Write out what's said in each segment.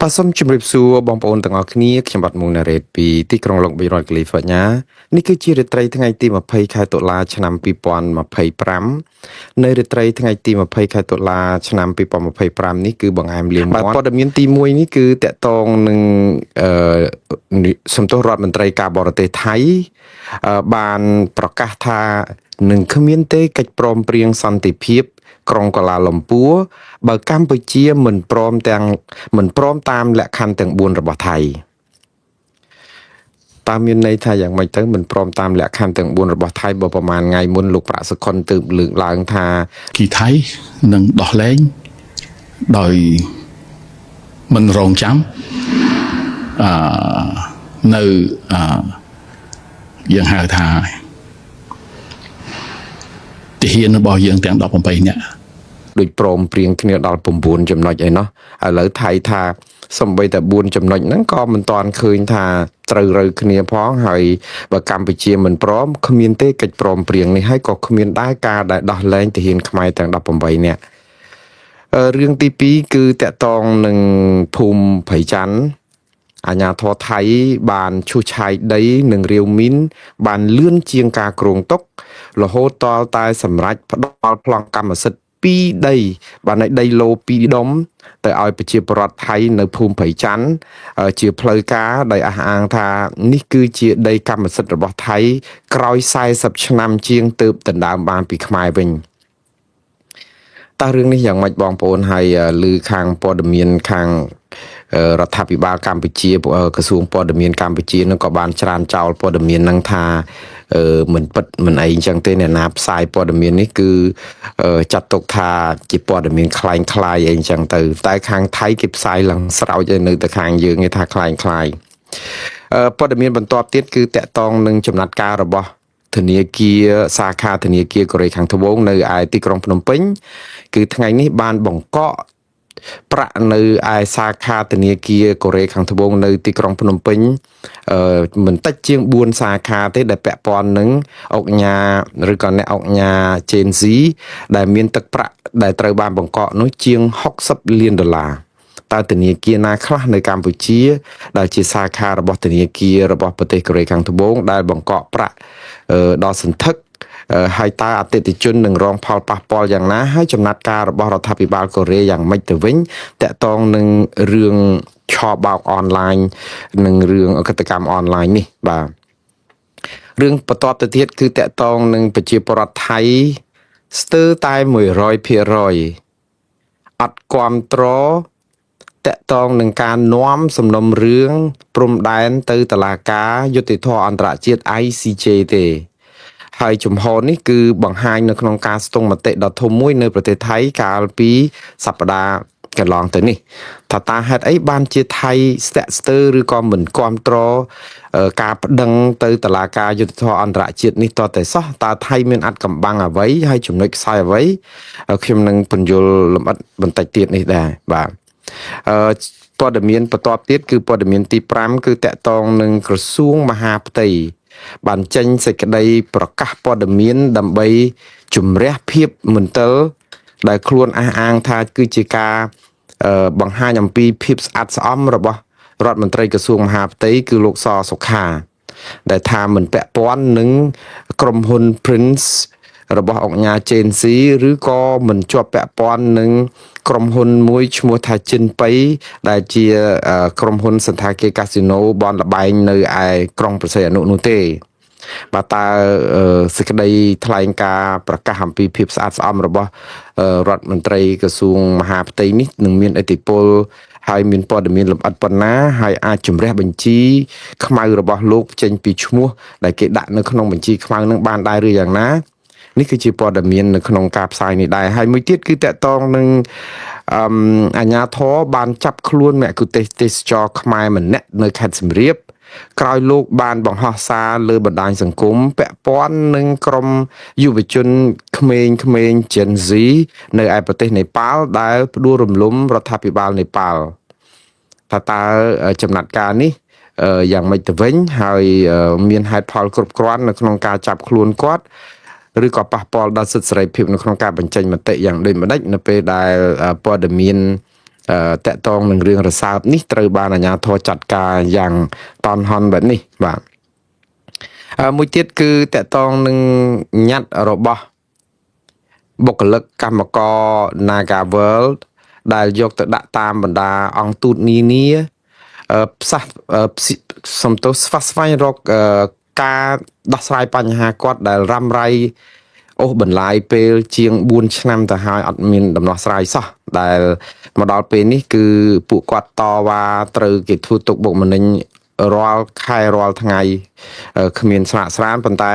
បាទសូមជម្រាបសួរបងប្អូនទាំងអស់គ្នាខ្ញុំបាទមុងណារ៉េតពីទីក្រុងឡុងប៊ិចរដ្ឋកាលីហ្វ័រញ៉ានេះគឺជារាត្រីថ្ងៃទី20ខែតុលាឆ្នាំ2025នៅរាត្រីថ្ងៃទី20ខែតុលាឆ្នាំ2025នេះគឺបង្អែមលាងមាត់បាទព័ត៌មានទី1នេះគឺតកតងនឹងអឺសំទោសរដ្ឋមន្ត្រីការបរទេសថៃបានប្រកាសថានឹងគ្មានទេកិច្ចព្រមព្រៀងសន្តិភាពក្រុងកូឡាលំពួរបើកម្ពុជាមិនព្រមទាំងមិនព្រមតាមលក្ខខណ្ឌទាំង4របស់ថៃតើមានន័យថាយ៉ាងម៉េចទៅមិនព្រមតាមលក្ខខណ្ឌទាំង4របស់ថៃបើប្រហែលថ្ងៃមុនលោកប្រាក់សុខុនទើបលើកឡើងថា គីថៃនឹងដោះលែងដោយមិនរងចាំអឺនៅអឺយើងហៅថាទាហានរបស់យើងទាំង18នាក់ ដូចព្រមព្រៀងគ្នាដល់9ចំណុចអីណោះឥឡូវថៃថាសំបីតែ4ចំណុចហ្នឹងក៏មិនតាន់ឃើញថាត្រូវរូវគ្នាផងហើយបើកម្ពុជាមិនព្រមគ្មានទេកិច្ចព្រមព្រៀងនេះហើយក៏គ្មានដែរការដែលដោះលែងទាហានខ្មែរទាំង18នាក់រឿងទី2គឺតកតងនឹងភូមិព្រៃច័ន្ទអាជ្ញាធរថៃបានឈូសឆាយដីនិងរាវមីនបានលឿនជាងការគ្រោងទុករហូតទាល់តែសម្រេចផ្ដល់ប្លង់កម្មសិទ្ធិ2ដីបានឲ្យដីឡូ2ដុំទៅឲ្យប្រជាពលរដ្ឋថៃនៅភូមិព្រៃច័ន្ទជាផ្លូវការដោយអះអាងថានេះគឺជាដីកម្មសិទ្ធិរបស់ថៃក្រោយ40ឆ្នាំជាងទើបដណ្ដើមបានពីខ្មែរវិញតើរឿងនេះយ៉ាងម៉េចបងប្អូនហើយឮខាងព័ត៌មានខាងរដ្ឋាភិបាលកម្ពុជាក្រសួងព័ត៌មានកម្ពុជានឹងក៏បានច្រានចោលព័ត៌មាននឹងថាមិនពិតមិនអីអញ្ចឹងទេអ្នកណាផ្សាយព័ត៌មាននេះគឺចាត់ទុកថាជាព័ត៌មានคล้ายคล้ายអីអញ្ចឹងទៅតែខាងថៃគេផ្សាយឡើងស្រោចឲ្យនៅតែខាងយើងគេថាคล้ายคล้ายព័ត៌មានបន្ទាប់ទៀតគឺតកតងនឹងចំណាត់ការរបស់ធនាគារសាខាធនាគារកូរ៉េខាងត្បូងនៅឯទីក្រុងភ្នំពេញគឺថ្ងៃនេះបានបង្កកប្រាក់នៅឯសាខាធនាគារកូរ៉េខាងត្បូងនៅទីក្រុងភ្នំពេញមិនតិចជាង4សាខាទេដែលពាក់ព័ន្ធនឹងឧកញ៉ាឬក៏អ្នកឧកញ៉ា Gen Z ដែលមានទឹកប្រាក់ដែលត្រូវបានបង្កកនោះជាង60លានដុល្លារតើធនាគារណាខ្លះនៅកម្ពុជាដែលជាសាខារបស់ធនាគាររបស់ប្រទេសកូរ៉េខាងត្បូងដែលបង្កកប្រាក់ដល់សន្ធឹកហើយតើអតិថិជននឹងរងផលប៉ះពាល់យ៉ាងណាហើយចំណាត់ការរបស់រដ្ឋាភិបាលកូរ៉េយ៉ាងម៉េចទៅវិញតកតងនឹងរឿងឆបោកអនឡាញនិងរឿងអកតកម្មអនឡាញនេះបាទរឿងបន្ទាប់ទៅទៀតគឺតកតងនឹងប្រជាពលរដ្ឋថៃស្ទើរតែ100%អត់គាំទ្រតកតងនឹងការនាំសំណុំរឿងព្រំដែនទៅតុលាការយុត្តិធម៌អន្តរជាតិ ICJ ទេហើយជំហរនេះគឺបង្ហាញនៅក្នុងការស្ទង់មតិដ៏ធំមួយនៅប្រទេសថៃកាលពីសប្តាហ៍កន្លងទៅនេះថាតើហេតុអីបានជាថៃស្ទាក់ស្ទើរឬក៏មិនគាំទ្រការប្តឹងទៅតុលាការយុត្តិធម៌អន្តរជាតិនេះតតែសោះតើថៃមានអត្ថកំបាំងអ្វីហើយចំណុចខ្សោយអ្វីខ្ញុំនឹងពន្យល់លម្អិតបន្តិចទៀតនេះដែរបាទព័ត៌មានបន្ទាប់ទៀតគឺព័ត៌មានទី5គឺតកតងនឹងក្រសួងមហាផ្ទៃបានចេញសេចក្តីប្រកាសព័ត៌មានដើម្បីជំរះភាពមន្ទិលដែលខ្លួនអះអាងថាគឺជាការបង្ហាញអំពីភាពស្អាតស្អំរបស់រដ្ឋមន្ត្រីក្រសួងមហាផ្ទៃគឺលោកសសុខាដែលថាមិនពាក់ព័ន្ធនឹងក្រុមហ៊ុន Prince របស់អង្គការ Gen Z ឬក៏មិនជាប់ពាក់ព័ន្ធនឹងក្រុមហ៊ុនមួយឈ្មោះថាចិនប៉ៃដែលជាក្រុមហ៊ុនសន្តាគារកាស៊ីណូបនលបែងនៅឯក្រុងព្រះសីហនុនោះទេបាទតើសេចក្តីថ្លែងការណ៍ប្រកាសអំពីភាពស្អាតស្អំរបស់រដ្ឋមន្ត្រីក្រសួងមហាផ្ទៃនេះនឹងមានឥទ្ធិពលហើយមានព័ត៌មានលម្អិតប៉ុណ្ណាហើយអាចជំរះបញ្ជីខ្មៅរបស់លោកចេញពីឈ្មោះដែលគេដាក់នៅក្នុងបញ្ជីខ្មៅនឹងបានដែរឬយ៉ាងណានេះគឺជាព័ត៌មាននៅក្នុងការផ្សាយនេះដែរហើយមួយទៀតគឺតកតងនឹងអឺអាជ្ញាធរបានចាប់ខ្លួនមគ្គុទ្ទេសក៍ទេសចរខ្មែរម្នាក់នៅខេត្តសៀមរាបក្រោយលោកបានបង្ហោះសារលើបណ្ដាញសង្គមពាក់ព័ន្ធនឹងក្រុមយុវជនក្មេងៗ Gen Z នៅឯប្រទេសនេប៉ាល់ដែលផ្ដួលរំលំរដ្ឋាភិបាលនេប៉ាល់ថាតើចំណាត់ការនេះយ៉ាងម៉េចទៅវិញហើយមានហេតុផលគ្រប់គ្រាន់នៅក្នុងការចាប់ខ្លួនគាត់ឬក៏ប៉ះពាល់ដល់សិទ្ធិសេរីភាពនៅក្នុងការបញ្ចេញមតិយ៉ាងដូចម្ដេចនៅពេលដែលព័ត៌មាន តកតងនឹងរឿងរសើបនេះត្រូវបានអាជ្ញាធរចាត់ការយ៉ាងតន់ហន់បែបនេះបាទមួយទៀតគឺតកតងនឹងញត្តិរបស់បុគ្គលិកកម្មករ NagaWorld ដែលយកទៅដាក់តាមបណ្ដាអង្គទូតនានាផ្សះសំទោសស្វះស្វែងរកការដោះស្រាយបញ្ហាគាត់ដែលរ៉ាំរ៉ៃអូសបន្លាយពេលជាង4ឆ្នាំទៅហើយអត់មានដំណោះស្រាយសោះដែលមកដល់ពេលនេះគឺពួកគាត់តវ៉ាត្រូវគេធ្វើទុកបុកម្នេញរាល់ខែរាល់ថ្ងៃគ្មានស្រាកស្រានប៉ុន្តែ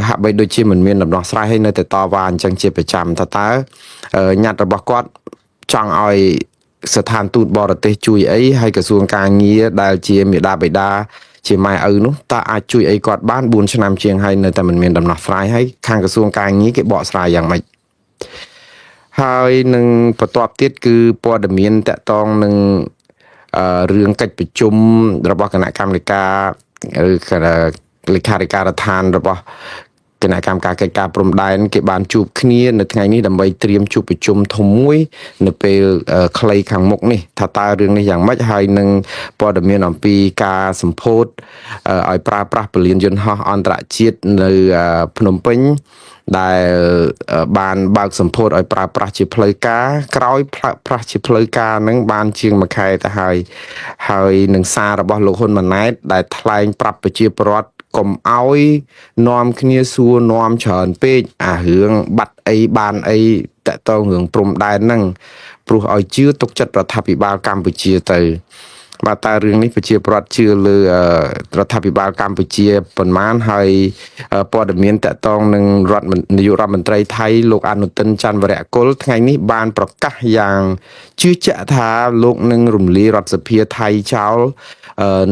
ហាក់បីដូចជាមិនមានដំណោះស្រាយហើយនៅតែតវ៉ាអញ្ចឹងជាប្រចាំថាតើញត្តិរបស់គាត់ចង់ឲ្យស្ថានទូតបរទេសជួយអីហើយក្រសួងការងារដែលជាមេដាបេដាជាម៉ែឪនោះតើអាចជួយអីគាត់បាន4ឆ្នាំជាងហើយនៅតែមិនមានដំណោះស្រាយហើយខាងក្រសួងការងារគេបកស្រាយយ៉ាងម៉េចហើយនឹងបន្ទាប់ទៀតគឺព័ត៌មានតកតងនឹងរឿងកិច្ចប្រជុំរបស់គណៈកម្មការឬលេខាធិការដ្ឋានរបស់គណៈកម្មការកិច្ចការព្រំដែនគេបានជួបគ្នានៅថ្ងៃនេះដើម្បីត្រៀមជួបប្រជុំធំមួយនៅពេលខ្លីខាងមុខនេះថាតើរឿងនេះយ៉ាងម៉េចហើយនឹងព័ត៌មានអំពីការសម្ពោធឲ្យប្រើប្រាស់ពលានយន្តហោះអន្តរជាតិនៅភ្នំពេញដែលបានបើកសម្ពោធឲ្យប្រើប្រាស់ជាផ្លូវការក្រោយប្រាស់ជាផ្លូវការនឹងបានជាងមួយខែទៅហើយហើយនឹងសាររបស់លោកហ៊ុនម៉ាណែតដែលថ្លែងប្រាប់ប្រជាពលរដ្ឋកុំឲ្យនាំគ្នាសួរនាំច្រើនពេកអារឿងបាត់អីបានអីតកតងរឿងព្រំដែនហ្នឹងព្រោះឲ្យជឿទុកចិត្តរដ្ឋាភិបាលកម្ពុជាទៅបាទតើរឿងនេះប្រជាពលរដ្ឋជឿលើរដ្ឋាភិបាលកម្ពុជាប៉ុន្មានហើយព័ត៌មានតកតងនឹងរដ្ឋនាយករដ្ឋមន្ត្រីថៃលោកអនុទិនច័ន្ទវរៈគុលថ្ងៃនេះបានប្រកាសយ៉ាងជឿជាក់ថាលោកនឹងរំលាយរដ្ឋសភាថៃចោល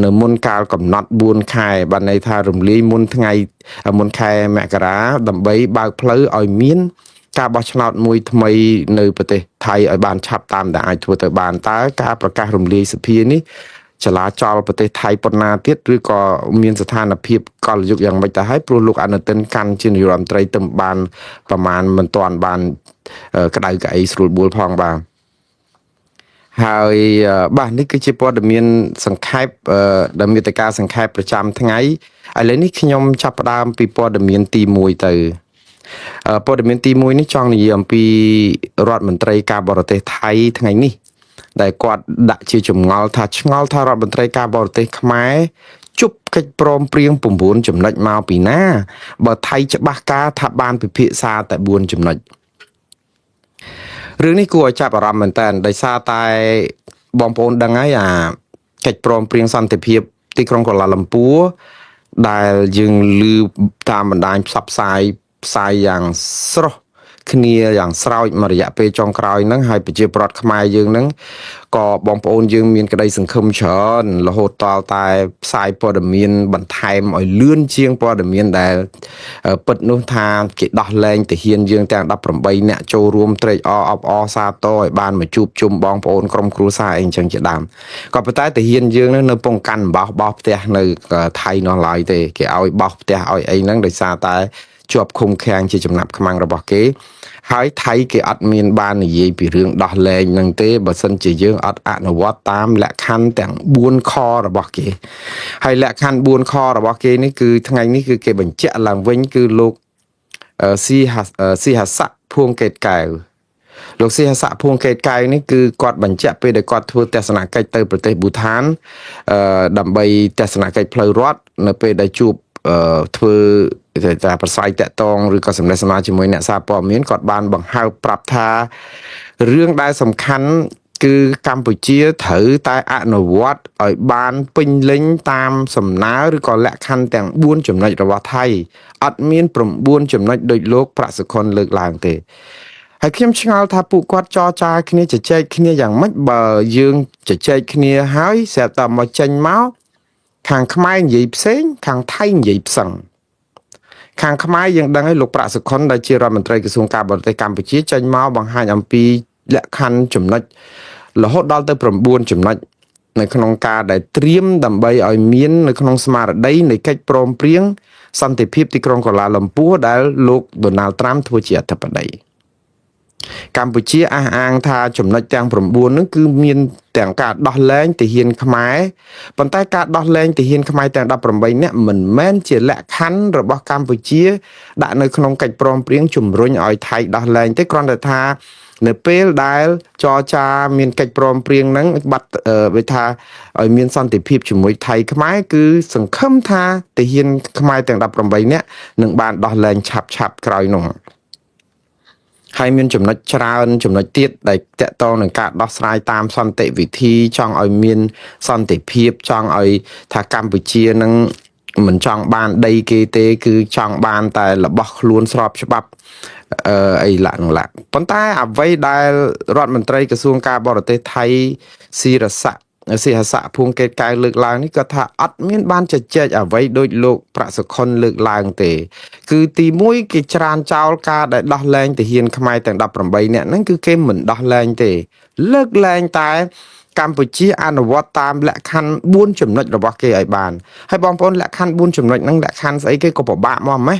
នៅមុនកាលកំណត់4ខែបានន័យថារំលាយមុនថ្ងៃមុនខែមករាដើម្បីបើកផ្លូវឲ្យមានការបោះឆ្នោតមួយថ្មីនៅប្រទេសថៃឲ្យបានឆាប់តាមដែលអាចធ្វើទៅបានតើការប្រកាសរំលាយសភានេះចលាចលប្រទេសថៃប៉ុណ្ណាទៀតឬក៏មានស្ថានភាពកលយុគយ៉ាងម៉េចទៅហើយព្រោះលោកអនុទិនកាន់ជានាយករដ្ឋមន្ត្រីទៅបានប្រមាណមិនទាន់បានក្តៅកៅអីស្រួលបួលផងបាទហើយបាទនេះគឺជាព័ត៌មានសង្ខេបដែលមេត្តាសង្ខេបប្រចាំថ្ងៃឥឡូវនេះខ្ញុំចាប់ផ្ដើមពីព័ត៌មានទី1ទៅព័ត៌មានទី1នេះចង់និយាយអំពីរដ្ឋមន្ត្រីការបរទេសថៃថ្ងៃនេះដែលគាត់ដាក់ជាចម្ងល់ថាឆ្ងល់ថារដ្ឋមន្ត្រីការបរទេសខ្មែរជប់កិច្ចព្រមព្រៀង9ចំណុចមកពីណាបើថៃច្បាស់ការថាបានពិភាក្សាតែ4ចំណុចរឿងនេះគួរឲ្យចាប់អារម្មណ៍មែនតើដោយសារតែបងប្អូនដឹងហើយអាកិច្ចព្រមព្រៀងសន្តិភាពទីក្រុងកូឡាឡាំពួរដែលយើងឮតាមបណ្ដាញផ្សព្វផ្សាយផ្សាយយ៉ាងស្រស់គ្នាយ៉ាងស្រោចមួយរយៈពេលចុងក្រោយហ្នឹងហើយប្រជាពលរដ្ឋខ្មែរយើងហ្នឹងក៏បងប្អូនយើងមានក្តីសង្ឃឹមច្រើនរហូតតតែផ្សាយព័ត៌មានបន្ថែមឲ្យលឿនជាងព័ត៌មានដែលពិតនោះថាគេដោះលែងទាហានយើងទាំង18នាក់ចូលរួមត្រេកអរអបអរសាទរឲ្យបានមកជួបជុំបងប្អូនក្រុមគ្រួសារអីអញ្ចឹងជាដើមក៏ប៉ុន្តែទាហានយើងនៅពងកាន់បោះបោះផ្ទះនៅថៃនោះឡើយទេគេឲ្យបោះផ្ទះឲ្យអីហ្នឹងដោយសារតែជាប់ឃុំឃាំងជាចំណាប់ខ្មាំងរបស់គេហើយថៃគេអត់មានបាននិយាយពីរឿងដោះលែងនឹងទេបើសិនជាយើងអត់អនុវត្តតាមលក្ខខណ្ឌទាំង4ខរបស់គេហើយលក្ខខណ្ឌ4ខរបស់គេនេះគឺថ្ងៃនេះគឺគេបញ្ជាក់ឡើងវិញគឺលោកស៊ីហសៈភួងកេតកែវលោកស៊ីហសៈភួងកេតកែវនេះគឺគាត់បញ្ជាក់ពេលដែលគាត់ធ្វើទស្សនកិច្ចទៅប្រទេសប៊ូឋានដើម្បីទស្សនកិច្ចផ្លូវរដ្ឋនៅពេលដែលជួបធ្វើតែប្រស័យតាក់តងឬក៏សំណេះសំណាលជាមួយអ្នកសារព័ត៌មានគាត់បានបង្ហើបប្រាប់ថារឿងដែលសំខាន់គឺកម្ពុជាត្រូវតែអនុវត្តឲ្យបានពេញលេញតាមសំណើឬក៏លក្ខខណ្ឌទាំង4ចំណុចរបស់ថៃអត់មាន9ចំណុចដូចលោកប្រាក់សុខុនលើកឡើងទេហើយខ្ញុំឆ្ងល់ថាពួកគាត់ចរចាគ្នាជជែកគ្នាយ៉ាងម៉េចបើយើងជជែកគ្នាហើយស្រាប់តែមកចេញមកខាងខ្មែរនិយាយផ្សេងខាងថៃនិយាយផ្សឹងខាងខ្មែរយើងដឹងហើយលោកប្រាក់សុខុនដែលជារដ្ឋមន្ត្រីក្រសួងការបរទេសកម្ពុជាចេញមកបង្ហាញអំពីលក្ខខណ្ឌចំណុចរហូតដល់ទៅ9ចំណុចនៅក្នុងការដែលត្រៀមដើម្បីឲ្យមាននៅក្នុងស្មារតីនៃកិច្ចព្រមព្រៀងសន្តិភាពទីក្រុងកូឡាឡាំពួរដែលលោកដូណាល់ត្រាំធ្វើជាអធិបតី កម្ពុជាអះអាងថាចំណុចទាំង9ហ្នឹងគឺមានទាំងការដោះលែងទាហានខ្មែរប៉ុន្តែការដោះលែងទាហានខ្មែរទាំង18នាក់មិនមែនជាលក្ខខណ្ឌរបស់កម្ពុជាដាក់នៅក្នុងកិច្ចព្រមព្រៀងជំរុញឲ្យថៃដោះលែងទេគ្រាន់តែថានៅពេលដែលចរចាមានកិច្ចព្រមព្រៀងហ្នឹងបាត់វាថាឲ្យមានសន្តិភាពជាមួយថៃខ្មែរគឺសង្ឃឹមថាទាហានខ្មែរទាំង18នាក់នឹងបានដោះលែងឆាប់ឆាប់ក្រោយនោះហើយមានចំណុចច្រើនចំណុចទៀតដែលតកតងនឹងការដោះស្រាយតាមសន្តិវិធីចង់ឲ្យមានសន្តិភាពចង់ឲ្យថាកម្ពុជានឹងមិនចង់បានដីគេទេគឺចង់បានតែរបស់ខ្លួនស្របច្បាប់អីឡាក់នឹងឡាក់ប៉ុន្តែអ្វីដែលរដ្ឋមន្ត្រីក្រសួងការបរទេសថៃស៊ីរស័កស៊ីហស័កភួងកេតកែវលើកឡើងនេះក៏ថាអត់មានបានជជែកអ្វីដោយលោកប្រាក់សុខុនលើកឡើងទេគឺទី1គេច្រានចោលការដែលដោះលែងទាហានខ្មែរទាំង18នាក់ហ្នឹងគឺគេមិនដោះលែងទេលើកលែងតែកម្ពុជាអនុវត្តតាមលក្ខខណ្ឌ4ចំណុចរបស់គេឲ្យបានហើយបងប្អូនលក្ខខណ្ឌ4ចំណុចហ្នឹងលក្ខខណ្ឌស្អីគេក៏ពិបាកមកម៉េះ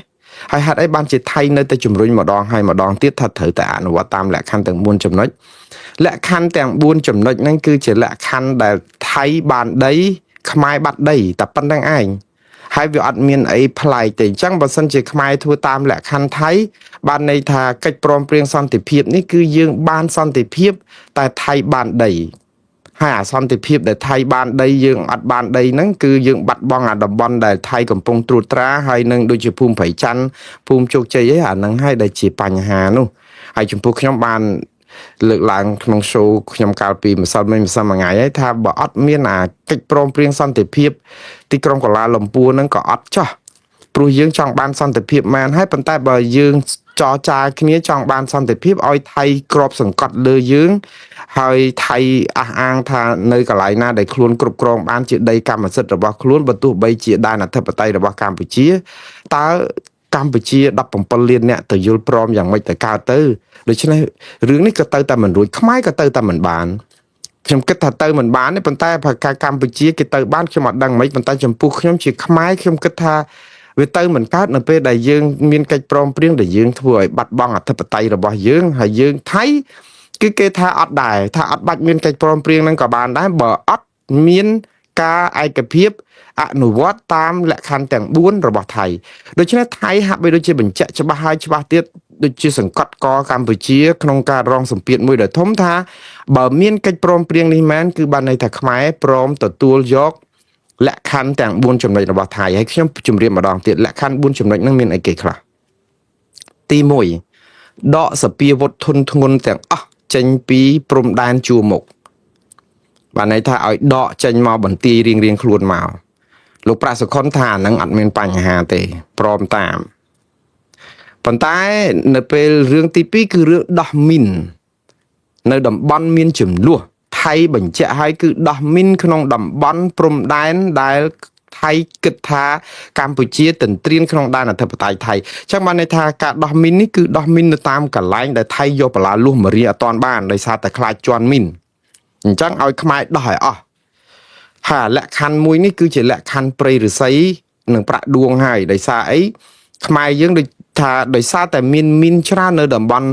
ហើយហេតុអីបានជាថៃនៅតែជំរុញម្ដងហើយម្ដងទៀតថាត្រូវតែអនុវត្តតាមលក្ខខណ្ឌទាំង4ចំណុចលក្ខខណ្ឌទាំង4ចំណុចហ្នឹងគឺជាលក្ខខណ្ឌដែលថៃបានដីខ្មែរបាត់ដីតែប៉ុណ្្នឹងឯងហើយវាអត់មានអីប្លែកទេអញ្ចឹងបើសិនជាខ្មែរធ្វើតាមលក្ខខណ្ឌថៃបានន័យថាកិច្ចព្រមព្រៀងសន្តិភាពនេះគឺយើងបានសន្តិភាពតែថៃបានដីហើយអាសន្តិភាពដែលថៃបានដីយើងអត់បានដីហ្នឹងគឺយើងបាត់បង់អាតំបន់ដែលថៃកំពុងត្រួតត្រាហើយនឹងដូចជាភូមិព្រៃច័ន្ទភូមិជោគជ័យអីអាហ្នឹងហើយដែលជាបញ្ហានោះហើយចំពោះខ្ញុំបានលើកឡើងក្នុង show ខ្ញុំកាលពីម្សិលមិញម្សិលមួយថ្ងៃហើយថាបើអត់មានអាកិច្ចព្រមព្រៀងសន្តិភាពទីក្រុងកូឡាលំពួរហ្នឹងក៏អត់ចោះព្រោះយើងចង់បានសន្តិភាពមែនហើយប៉ុន្តែបើយើងចរចាគ្នាចង់បានសន្តិភាពឲ្យថៃក្របសង្កត់លើយើងហើយថៃអះអាងថានៅកន្លែងណាដែលខ្លួនគ្រប់គ្រងបានជាដីកម្មសិទ្ធិរបស់ខ្លួនបើទោះបីជាដែនអធិបតេយ្យរបស់កម្ពុជាតើកម្ពុជា17លានអ្នកទៅយល់ព្រមយ៉ាងម៉េចទៅកើតទៅដូច្នេះរឿងនេះក៏ទៅតែមិនរួចខ្មែរក៏ទៅតែមិនបានខ្ញុំគិតថាទៅមិនបានទេប៉ុន្តែបើការកម្ពុជាគេទៅបានខ្ញុំអត់ដឹងមិនប៉ុន្តែចំពោះខ្ញុំជាខ្មែរខ្ញុំគិតថាវាទៅមិនកើតនៅពេលដែលយើងមានកិច្ចព្រមព្រៀងដែលយើងធ្វើឲ្យបាត់បង់អធិបតេយ្យរបស់យើងហើយយើងថៃគឺគេថាអត់ដែរថាអត់បាច់មានកិច្ចព្រមព្រៀងហ្នឹងក៏បានដែរបើអត់មានការឯកភាពអនុវត្តតាមលក្ខខណ្ឌទាំង4របស់ថៃដូច្នេះថៃហាក់បីដូចជាបញ្ជាក់ច្បាស់ហើយច្បាស់ទៀតដូចជាសង្កត់កកម្ពុជាក្នុងការរងសម្ពាធមួយដ៏ធំថាបើមានកិច្ចព្រមព្រៀងនេះមែនគឺបានន័យថាខ្មែរព្រមទទួលយកលក្ខខណ្ឌទាំង4ចំណុចរបស់ថៃហើយខ្ញុំជម្រាបម្ដងទៀតលក្ខខណ្ឌ4ចំណុចហ្នឹងមានអីគេខ្លះទី1ដកសពាវុធធនធ្ងន់ទាំងអស់ចេញពីព្រំដែនជួរមុខបានន័យថាឲ្យដកចេញមកបន្ទាយរៀងៗខ្លួនមកលោកប្រាក់សុខុនថាអាហ្នឹងអត់មានបញ្ហាទេព្រមតាមប៉ុន្តែនៅពេលរឿងទី2គឺរឿងដោះមីននៅតំបន់មានចំនួនថៃបញ្ជាក់ឲ្យគឺដោះមីនក្នុងតំបន់ព្រំដែនដែលថៃគិតថាកម្ពុជាទន្ទ្រានក្នុងដែនអធិបតេយ្យថៃអញ្ចឹងបានន័យថាការដោះមីននេះគឺដោះមីននៅតាមកន្លែងដែលថៃយកបលាលួសមករាអត់តាន់បានដោយសារតែខ្លាចជន់មីនអញ្ចឹងឲ្យខ្មែរដោះឲ្យអស់ហើយលក្ខខណ្ឌមួយនេះគឺជាលក្ខខណ្ឌព្រៃឫស្សីនិងប្រាក់ដួងហើយដោយសារអីខ្មែរយើងដូចថាដោយសារតែមានមីនច្រើននៅតំបន់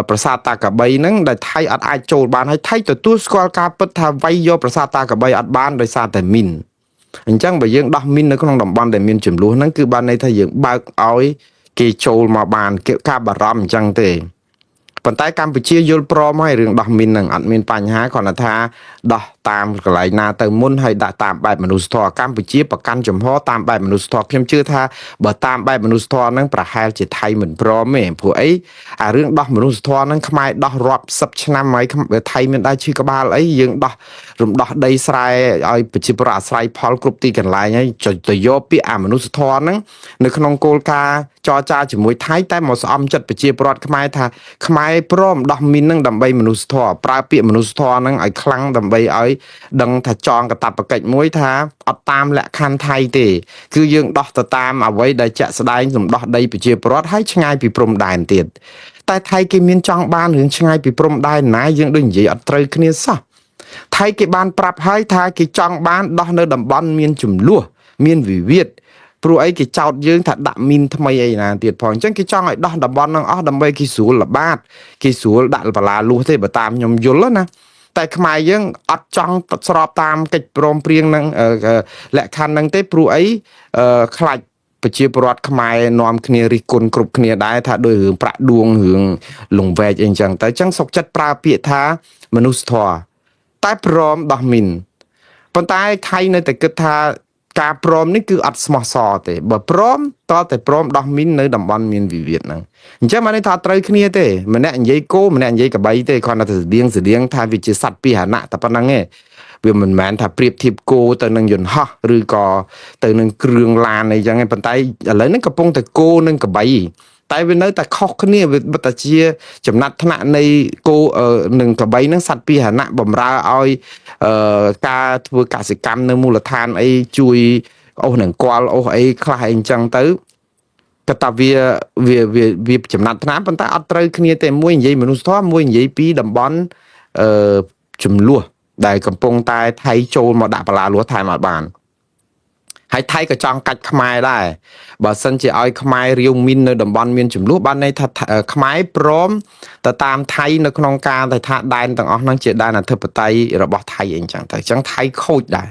ប្រាសាទតាកាបីហ្នឹងដែលថៃអត់អាចចូលបានហើយថៃទទួលស្គាល់ការពិតថាវាយយកប្រាសាទតាកាបីអត់បានដោយសារតែមីនអញ្ចឹងបើយើងដោះមីននៅក្នុងតំបន់ដែលមានចំនួនហ្នឹងគឺបានន័យថាយើងបើកឲ្យគេចូលមកបានគេការបារម្ភអញ្ចឹងទេប៉ុន្តែកម្ពុជាយល់ព្រមហើយរឿងដោះមីនហ្នឹងអត់មានបញ្ហាគ្រាន់តែថាដោះតាមកន្លែងណាទៅមុនហើយដាក់តាមបែបមនុស្សធម៌កម្ពុជាប្រកាន់ចំហតាមបែបមនុស្សធម៌ខ្ញុំជឿថាបើតាមបែបមនុស្សធម៌ហ្នឹងប្រហែលជាថៃមិនព្រមទេព្រោះអីអារឿងដោះមនុស្សធម៌ហ្នឹងខ្មែរដោះរាប់សិបឆ្នាំហើយថៃមានដែរឈឺក្បាលអីយើងដោះរំដោះដីស្រែឲ្យប្រជាពលរដ្ឋអាស្រ័យផលគ្រប់ទីកន្លែងហើយទៅយកពាក្យអាមនុស្សធម៌ហ្នឹងនៅក្នុងគោលការណ៍ចរចាជាមួយថៃតែមកស្អំចិត្តប្រជាពលរដ្ឋខ្មែរថាខ្មែរព្រមដោះមីនហ្នឹងដើម្បីមនុស្សធម៌ប្រើពាក្យមនុស្សធម៌ហ្នឹងឲ្យខ្លាំងដើម្បីឲ្យដឹងថាចងកតបកិច្ចមួយថាអត់តាមលក្ខខណ្ឌថៃទេគឺយើងដោះទៅតាមអ្វីដែលជាក់ស្ដែងសំដោះដីប្រជាពលរដ្ឋហើយឆ្ងាយពីព្រំដែនទៀតតែថៃគេមានចង់បានរឿងឆ្ងាយពីព្រំដែនណាយើងដូចនិយាយអត់ត្រូវគ្នាសោះថៃគេបានប្រាប់ហើយថាគេចង់បានដោះនៅតំបន់មានចំនួនមានវិវាទ ព្រោះអីគេចោតយើងថាដាក់មីនថ្មីអីណាទៀតផងអញ្ចឹងគេចង់ឲ្យដោះតំបន់ហ្នឹងអស់ដើម្បីគេស្រួលល្បាតគេស្រួលដាក់បលាលួសទេបើតាមខ្ញុំយល់ណាតែខ្មែរយើងអត់ចង់ស្របតាមកិច្ចព្រមព្រៀងហ្នឹងលក្ខខណ្ឌហ្នឹងទេព្រោះអីខ្លាចប្រជាពលរដ្ឋខ្មែរនាំគ្នារិះគន់គ្រប់គ្នាដែរថាដោយរឿងប្រាក់ដួងរឿងលង្វែកអីចឹងទៅអញ្ចឹងសុកចិត្តប្រើពាក្យថាមនុស្សធម៌តែព្រមដោះមីនប៉ុន្តែថៃនៅតែគិតថាការព្រមនេះគឺអត់ស្មោះសរទេបើព្រមតតែព្រមដោះមីននៅតំបន់មានវិវាទហ្នឹងអញ្ចឹងបានន័យថាត្រូវគ្នាទេម្នាក់និយាយគោម្នាក់និយាយកបីទេគ្រាន់តែស្តៀងស្តៀងថាវាជាសត្វពាហនៈតែប៉ុណ្្នឹងឯងវាមិនមែនថាប្រៀបធៀបគោទៅនឹងយន្តហោះឬក៏ទៅនឹងគ្រឿងឡានអីចឹងឯងប៉ុន្តែឥឡូវហ្នឹងកំពុងតែគោនិងកបីតែវានៅតែខុសគ្នាវាបិទតែជាចំណាត់ថ្នាក់នៃគោនិងកបីហ្នឹងសត្វពាហនៈបំរើឲ្យការធ្វើកសិកម្មនៅមូលដ្ឋានអីជួយអូសនឹងគាល់អូសអីខ្លះអីចឹងទៅក៏តាវាវាវាវាចំណាត់ថ្នាក់ប៉ុន្តែអត់ត្រូវគ្នាទេមួយនិយាយមនុស្សធម៌មួយនិយាយពីតំបន់អឺចំនួនដែលកំពុងតែថៃចូលមកដាក់បលាលួសថែមអត់បានហើយថៃក៏ចង់កាច់ខ្មែរដែរបើសិនជាឲ្យខ្មែររាវមីននៅតំបន់មានចំនួនបានន័យថាខ្មែរព្រមទៅតាមថៃនៅក្នុងការទៅថាដែនទាំងអស់ហ្នឹងជាដែនអធិបតេយ្យរបស់ថៃអីចឹងទៅអញ្ចឹងថៃខូចដែរ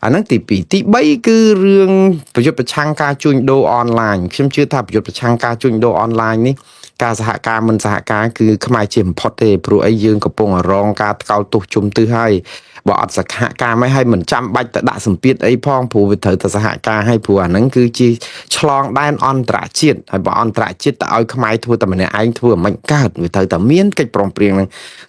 អាហ្នឹងទី2ទី3គឺរឿងប្រយុទ្ធប្រឆាំងការជួញដូរអនឡាញខ្ញុំជឿថាប្រយុទ្ធប្រឆាំងការជួញដូរអនឡាញនេះការសហការមិនសហការគឺខ្មែរជាបំផុតទេព្រោះអីយើងកំពុងរងការថ្កោលទោសជុំទិសហើយបើអត់សហការមិនហើយមិនចាំបាច់ទៅដាក់សម្ពាធអីផងព្រោះវាត្រូវតែសហការហើយព្រោះអាហ្នឹងគឺជាឆ្លងដែនអន្តរជាតិហើយបើអន្តរជាតិទៅឲ្យខ្មែរធ្វើតែម្នាក់ឯងធ្វើមិនកើតវាត្រូវតែមានកិច្ចព្រមព្រៀងនឹង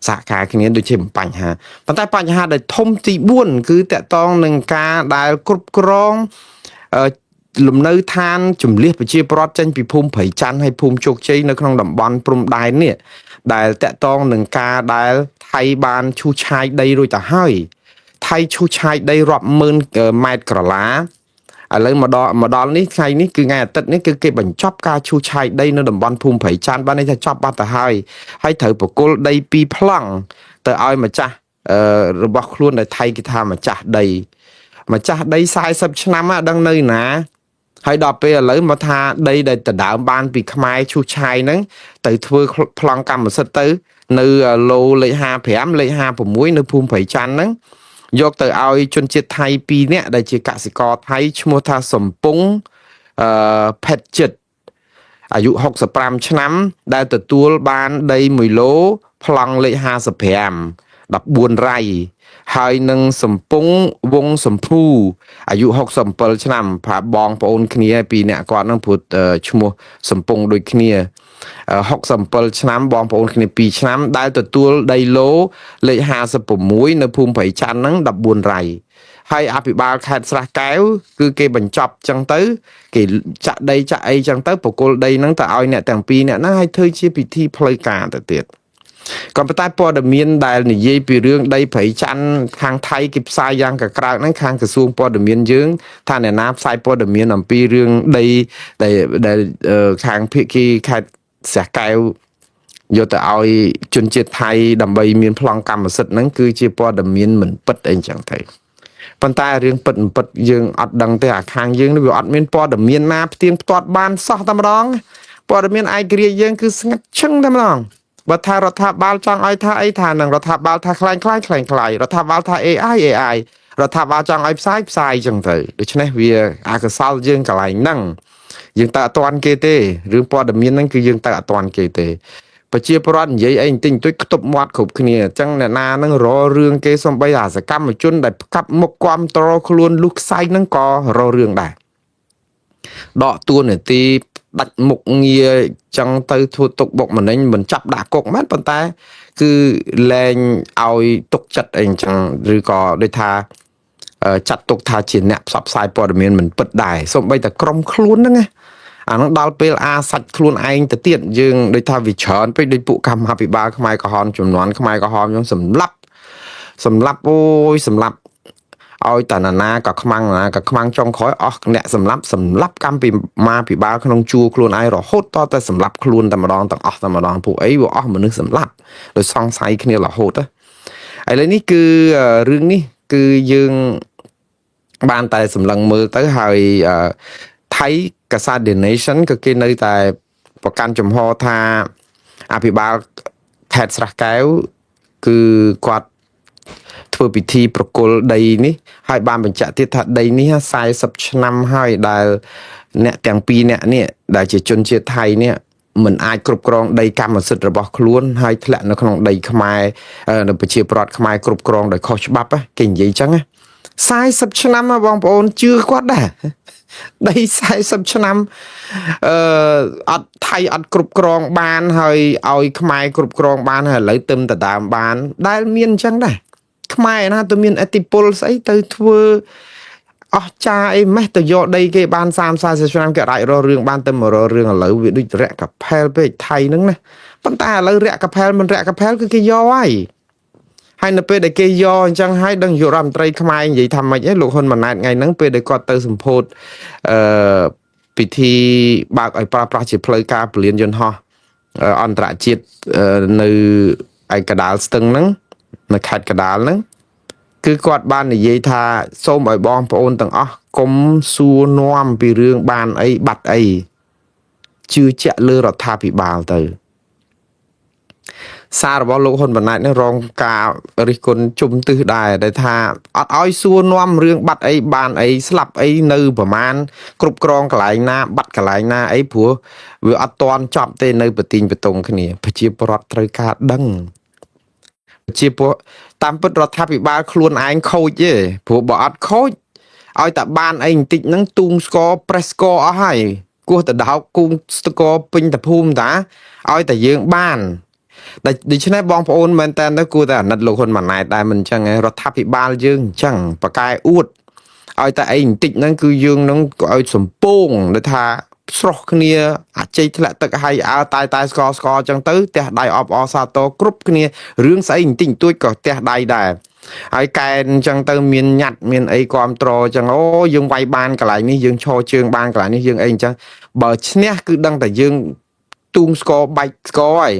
សហការគ្នាដូចជាបញ្ហាប៉ុន្តែបញ្ហាដែលធំទី4គឺតកតងនឹងការដែលគ្រប់គ្រងលំនៅឋានជំលះប្រជាពលរដ្ឋចេញពីភូមិព្រៃច័ន្ទហើយភូមិជោគជ័យនៅក្នុងតំបន់ព្រំដែននេះដែលតកតងនឹងការដែលថៃបានឈូសឆាយដីរួចទៅហើយថៃឈូសឆាយដីរាប់ម៉ឺនម៉ែត្រក្រឡាឥឡូវមកដល់នេះថ្ងៃនេះគឺថ្ងៃអាទិត្យនេះគឺគេបញ្ចប់ការឈូសឆាយដីនៅតំបន់ភូមិព្រៃច័ន្ទបានន័យថាចប់បាត់ទៅហើយហើយត្រូវប្រគល់ដីពីរប្លង់ទៅឲ្យម្ចាស់របស់ខ្លួនដែលថៃគេថាម្ចាស់ដី40ឆ្នាំអត់ដឹងនៅណាហើយដល់ពេលឥឡូវមកថាដីដែលដដើមបានពីខ្មែរឈូសឆាយហ្នឹងទៅធ្វើប្លង់កម្មសិទ្ធិទៅនៅឡូលេខ55លេខ56នៅភូមិព្រៃច័ន្ទហ្នឹងយកទៅឲ្យជនជាតិថៃ2នាក់ដែលជាកសិករថៃឈ្មោះថាសំពងផេតចិត្តអាយុ65ឆ្នាំដែលទទួលបានដី1ឡូប្លង់លេខ55 14រៃហើយនឹងសំពងវងសំភូអាយុ67ឆ្នាំផាបងប្អូនគ្នាពីរអ្នកគាត់ហ្នឹងព្រោះឈ្មោះសំពងដូចគ្នា67ឆ្នាំបងប្អូនគ្នា2ឆ្នាំដែលទទួលដីឡូលេខ56នៅភូមិព្រៃច័ន្ទហ្នឹង14រៃហើយអភិបាលខេត្តស្រះកែវគឺគេបញ្ចប់ចឹងទៅគេចាក់ដីចាក់អីចឹងទៅប្រគល់ដីហ្នឹងទៅឲ្យអ្នកទាំងពីរអ្នកហ្នឹងឲ្យធ្វើជាពិធីផ្លូវការទៅទៀតក៏ប៉ុន្តែព័ត៌មានដែលនិយាយពីរឿងដីព្រៃច័ន្ទខាងថៃគេផ្សាយយ៉ាងកក្រើកហ្នឹងខាងក្រសួងព័ត៌មានយើងថាអ្នកណាផ្សាយព័ត៌មានអំពីរឿងដីដែលខាងភាគីខេត្តស្រះកែវយកទៅឲ្យជនជាតិថៃដើម្បីមានប្លង់កម្មសិទ្ធិហ្នឹងគឺជាព័ត៌មានមិនពិតអីចឹងទៅប៉ុន្តែរឿងពិតមិនពិតយើងអត់ដឹងទេអាខាងយើងនេះវាអត់មានព័ត៌មានណាផ្ទៀងផ្ទាត់បានសោះតែម្ដងព័ត៌មានឯករាជ្យយើងគឺស្ងាត់ឈឹងតែម្ដងបើថារដ្ឋាភិបាលចង់ឲ្យថាអីថានឹងរដ្ឋាភិបាលថាខ្លាំងខ្លាំងខ្លាំងខ្លាំងរដ្ឋាភិបាលថា AI AI រដ្ឋាភិបាលចង់ឲ្យផ្សាយផ្សាយចឹងទៅដូច្នេះវាអកុសលយើងកន្លែងហ្នឹងយើងទៅអត់ទាន់គេទេរឿងព័ត៌មានហ្នឹងគឺយើងទៅអត់ទាន់គេទេប្រជាពលរដ្ឋនិយាយអីបន្តិចបន្តួចខ្ទប់មាត់គ្រប់គ្នាអញ្ចឹងអ្នកណាហ្នឹងរករឿងគេសំបីអាសកម្មជនដែលផ្កាប់មុខគាំទ្រខ្លួនលុះខ្សែហ្នឹងក៏រករឿងដែរដកតួនាទីដាច់មុខងារចឹងទៅធ្វើទុកបុកម្នេញមិនចាប់ដាក់គុកមែនប៉ុន្តែគឺលែងឲ្យទុកចិត្តអីអញ្ចឹងឬក៏ដូចថាចាត់ទុកថាជាអ្នកផ្សព្វផ្សាយព័ត៌មានមិនពិតដែរសូម្បីតែក្រុមខ្លួនហ្នឹងណាអានោះដល់ពេលអាសាច់ខ្លួនឯងទៅទៀតយើងដូចថាវាច្រើនពេកដូចពួកកម្មាភិបាលខ្មែរក្រហមចំនួនខ្មែរក្រហមខ្ញុំសម្លាប់អូយសម្លាប់ឲ្យតាណាណាក៏ខ្មាំងណាក៏ខ្មាំងចុងក្រោយអស់អ្នកសម្លាប់កម្មពីមាភិបាលក្នុងជួរខ្លួនឯងរហូតតតែសម្លាប់ខ្លួនតែម្ដងទាំងអស់តែម្ដងពួកអីវាអស់មនុស្សសម្លាប់ដោយសង្ស័យគ្នារហូតឥឡូវនេះគឺរឿងនេះគឺយើងបានតែសម្លឹងមើលទៅហើយ ថៃកាសែត The Nation ក៏គេនៅតែប្រកាន់ចំហថាអភិបាលខេត្តស្រះកែវគឺគាត់ធ្វើពិធីប្រគល់ដីនេះហើយបានបញ្ជាក់ទៀតថាដីនេះ40ឆ្នាំហើយដែលអ្នកទាំងពីរអ្នកនេះដែលជាជនជាតិថៃនេះមិនអាចគ្រប់គ្រងដីកម្មសិទ្ធិរបស់ខ្លួនហើយធ្លាក់នៅក្នុងដីខ្មែរនៅប្រជាប្រដ្ឋខ្មែរគ្រប់គ្រងដោយខុសច្បាប់គេនិយាយចឹងណា40ឆ្នាំបងប្អូនជឿគាត់ដែរដី40ឆ្នាំអឺអត់ថៃអត់គ្រប់គ្រងបានហើយឲ្យខ្មែរគ្រប់គ្រងបានហើយឥឡូវទឹមតដើមបានដែលមានអញ្ចឹងដែរខ្មែរណាទៅមានអធិពលស្អីទៅធ្វើអស់ចាអីម៉េះទៅយកដីគេបាន30 40ឆ្នាំគេអាចរករឿងបានទៅមករករឿងឥឡូវវាដូចរយៈកផែលពេកថៃហ្នឹងណាប៉ុន្តែឥឡូវរយៈកផែលមិនរយៈកផែលគឺគេយកហើយហើយនៅពេលដែលគេយកអញ្ចឹងហើយដឹងយុរដ្ឋមន្ត្រីខ្មែរនិយាយថាម៉េចឯងលោកហ៊ុនម៉ាណែតថ្ងៃហ្នឹងពេលដែលគាត់ទៅសម្ពោធអឺពិធីបើកឲ្យប្រើប្រាស់ជាផ្លូវការពលានយន្តហោះអន្តរជាតិនៅឯកដាលស្ទឹងហ្នឹងនៅខេត្តកដាលហ្នឹងគឺគាត់បាននិយាយថាសូមឲ្យបងប្អូនទាំងអស់កុំសួរនាំពីរឿងបានអីបាត់អីជឿជាក់លើរដ្ឋាភិបាលទៅសាររបស់លោកហ៊ុនម៉ាណែតនេះរងការរិះគន់ជុំទិសដែរដែលថាអត់ឲ្យសួរនាំរឿងបាត់អីបានអីស្លាប់អីនៅប្រមាណគ្រប់គ្រងកន្លែងណាបាត់កន្លែងណាអីព្រោះវាអត់ទាន់ចប់ទេនៅប្រទីងបតុងគ្នាប្រជាពលរដ្ឋត្រូវការដឹងប្រជាពលតាមពិតរដ្ឋាភិបាលខ្លួនឯងខូចទេព្រោះបើអត់ខូចឲ្យតែបានអីបន្តិចហ្នឹងទូងស្គរប្រេះស្គរអស់ហើយគោះតដោកគូងស្គរពេញតភូមិតាឲ្យតែយើងបានតែដូច្នេះបងប្អូនមែនតើទៅគួរតែអាណិតលោកហ៊ុនម៉ាណែតដែរមិនអញ្ចឹងឯងរដ្ឋាភិបាលយើងអញ្ចឹងបកកែអួតឲ្យតែអីបន្តិចហ្នឹងគឺយើងហ្នឹងក៏ឲ្យសំពងដែលថាស្រស់គ្នាអាជ័យធ្លាក់ទឹកហើយអើតែតែស្កស្កអញ្ចឹងទៅផ្ទះដៃអបអសាទរគ្រប់គ្នារឿងស្អីបន្តិចបន្តួចក៏ផ្ទះដៃដែរហើយកែនអញ្ចឹងទៅមានញ៉ាត់មានអីគាំទ្រអញ្ចឹងអូយើងវាយបានកន្លែងនេះយើងឈរជើងបានកន្លែងនេះយើងអីអញ្ចឹងបើឈ្នះគឺដឹងតែយើងទូងស្គរបែកស្គរហើយ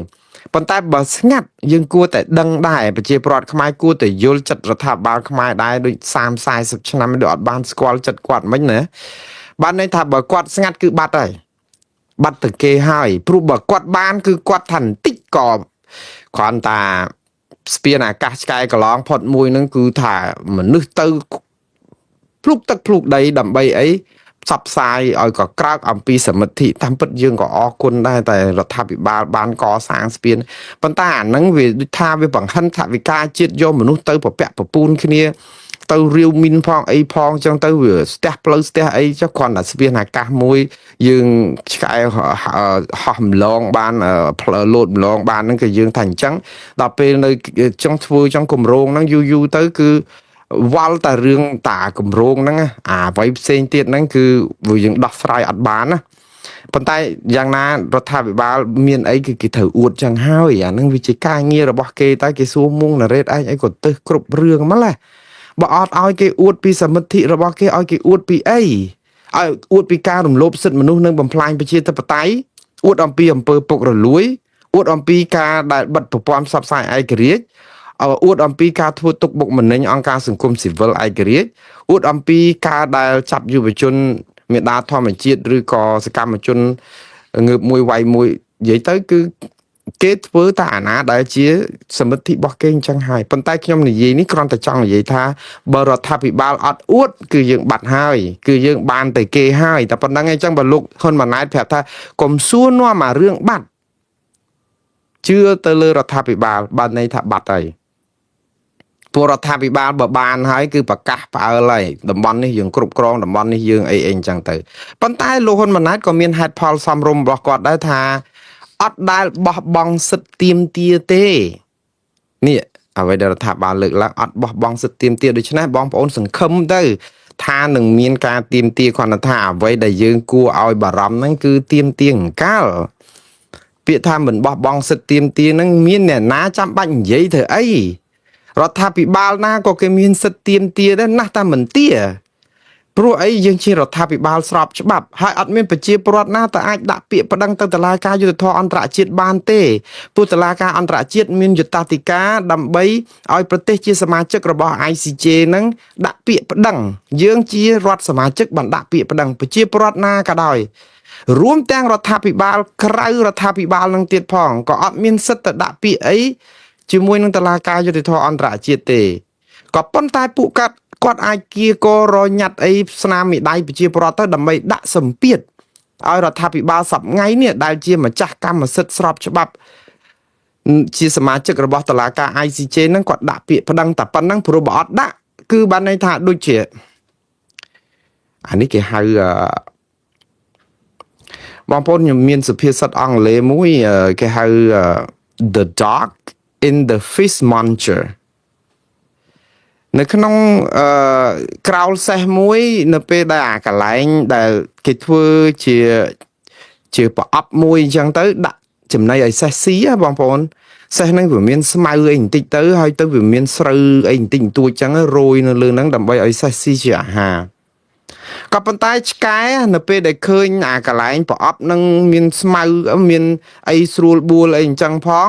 ប៉ុន្តែបើស្ងាត់យើងគួរតែដឹងដែរប្រជាពលរដ្ឋខ្មែរគួរតែយល់ចិត្តរដ្ឋាភិបាលខ្មែរដែរដូច30 40ឆ្នាំដូចអត់បានស្គាល់ចិត្តគាត់មិញណាបានន័យថាបើគាត់ស្ងាត់គឺបាត់ហើយបាត់ទៅគេហើយព្រោះបើគាត់បានគឺគាត់ថាបន្តិចក៏គ្រាន់តែស្ពានអាកាសឆ្កែកន្លងផុតមួយហ្នឹងគឺថាមនុស្សទៅភ្លុកទឹកភ្លុកដីដើម្បីអីផ្សព្វផ្សាយឲ្យក៏ក្រើកអំពីសមិទ្ធិតាមពិតយើងក៏អរគុណដែរតែរដ្ឋាភិបាលបានកសាងស្ពានប៉ុន្តែអាហ្នឹងវាដូចថាវាបង្ហិនថវិកាជាតិយកមនុស្សទៅប្រពាក់ប្រពូនគ្នាទៅរាវមីនផងអីផងចឹងទៅវាស្ទះផ្លូវស្ទះអីចុះគ្រាន់តែស្ពានអាកាសមួយយើងឆ្កែហោះម្លងបានផ្លូវលោតម្លងបានហ្នឹងគឺយើងថាអញ្ចឹងដល់ពេលនៅចង់ធ្វើចង់គម្រោងហ្នឹងយូរយូរទៅគឺវល់តែរឿងតាគម្រោងហ្នឹងអាអ្វីផ្សេងទៀតហ្នឹងគឺវាយើងដោះស្រាយអត់បានណាប៉ុន្តែយ៉ាងណារដ្ឋាភិបាលមានអីគឺគេត្រូវអួតចឹងហើយអាហ្នឹងវាជាការងាររបស់គេតែគេសួរមុងណារ៉េតឯងអីក៏ទឹះគ្រប់រឿងមកឡាបើអត់ឲ្យគេអួតពីសមិទ្ធិរបស់គេឲ្យគេអួតពីអីឲ្យអួតពីការរំលោភសិទ្ធិមនុស្សនិងបំផ្លាញប្រជាធិបតេយ្យអួតអំពីអំពើពុករលួយអួតអំពីការដែលបិទប្រព័ន្ធផ្សព្វផ្សាយឯករាជ្យអួតអំពីការធ្វើទុកបុកម្នេញអង្គការសង្គមស៊ីវិលឯករាជ្យអួតអំពីការដែលចាប់យុវជនមេដាធម្មជាតិឬក៏សកម្មជនងើបមួយវាយមួយនិយាយទៅគឺគេធ្វើតែអាណាដែលជាសមិទ្ធិរបស់គេអញ្ចឹងហើយប៉ុន្តែខ្ញុំនិយាយនេះគ្រាន់តែចង់និយាយថាបើរដ្ឋាភិបាលអត់អួតគឺយើងបាត់ហើយគឺយើងបានតែគេហើយតែប៉ុណ្្នឹងឯងអញ្ចឹងបើលោកហ៊ុនម៉ាណែតប្រាប់ថាកុំសួរនាំអារឿងបាត់ជឿទៅលើរដ្ឋាភិបាលបានន័យថាបាត់ហើយពួករដ្ឋាភិបាលបើបានហើយគឺប្រកាសផ្អើលហើយតំបន់នេះយើងគ្រប់គ្រងតំបន់នេះយើងអីអីអញ្ចឹងទៅប៉ុន្តែលោកហ៊ុនម៉ាណែតក៏មានហេតុផលសមរម្យរបស់គាត់ដែរថាអត់ដែលបោះបង់សិទ្ធិទាមទារទេនេះអ្វីដែលរដ្ឋាភិបាលលើកឡើងអត់បោះបង់សិទ្ធិទាមទារដូច្នេះបងប្អូនសង្ឃឹមទៅថានឹងមានការទាមទារគ្រាន់តែថាអ្វីដែលយើងគួរឲ្យបារម្ភហ្នឹងគឺទាមទារអង្កលពាក្យថាមិនបោះបង់សិទ្ធិទាមទារហ្នឹងមានអ្នកណាចាំបាច់និយាយធ្វើអីរដ្ឋាភិបាលណាក៏គេមានសិទ្ធិទាមទារដែរណាស់តែមិនទា ព្រោះអីយើងជារដ្ឋាភិបាលស្របច្បាប់ហើយអត់មានប្រជាពលរដ្ឋណាទៅអាចដាក់ពាក្យប្តឹងទៅតុលាការយុត្តិធម៌អន្តរជាតិបានទេព្រោះតុលាការអន្តរជាតិមានយុត្តាធិការដើម្បីឲ្យប្រទេសជាសមាជិករបស់ ICJ នឹងដាក់ពាក្យប្តឹងយើងជារដ្ឋសមាជិកបានដាក់ពាក្យប្តឹងប្រជាពលរដ្ឋណាក៏ដោយរួមទាំងរដ្ឋាភិបាលក្រៅរដ្ឋាភិបាលនឹងទៀតផងក៏អត់មានសិទ្ធិទៅដាក់ពាក្យអីជាមួយនឹងតុលាការយុត្តិធម៌អន្តរជាតិទេក៏ប៉ុន្តែពួកគាត់គាត់អាចគៀករញ៉ាត់អីស្នាមមេដៃប្រជាពលរដ្ឋទៅដើម្បីដាក់សម្ពាធឲ្យរដ្ឋាភិបាលសប្ងៃនេះដែលជាម្ចាស់កម្មសិទ្ធិស្របច្បាប់ជាសមាជិករបស់តុលាការ ICJ ហ្នឹងគាត់ដាក់ពាក្យប្តឹងតែប៉ុណ្្នឹងព្រោះបើអត់ដាក់គឺបានន័យថាដូចជាអានេះគេហៅអឺបងប្អូនខ្ញុំមានសុភាសិតអង់គ្លេសមួយគេហៅ the dog in the fish manger នៅក្នុងអឺក្រោលសេះមួយ នៅពេលដែលអាកន្លែងដែលគេធ្វើជាជាប្រអប់មួយអញ្ចឹងទៅដាក់ចំណីឲ្យសេះស៊ីហ៎បងប្អូនសេះហ្នឹងវាមានស្មៅអីបន្តិចទៅហើយទៅវាមានស្រូវអីបន្តិចបន្តួចអញ្ចឹងរោយនៅលើហ្នឹងដើម្បីឲ្យសេះស៊ីជាអាហារក៏ប៉ុន្តែឆ្កែនៅពេលដែលឃើញអាកន្លែងប្រអប់ហ្នឹងមានស្មៅមានអីស្រួលបួលអីអញ្ចឹងផង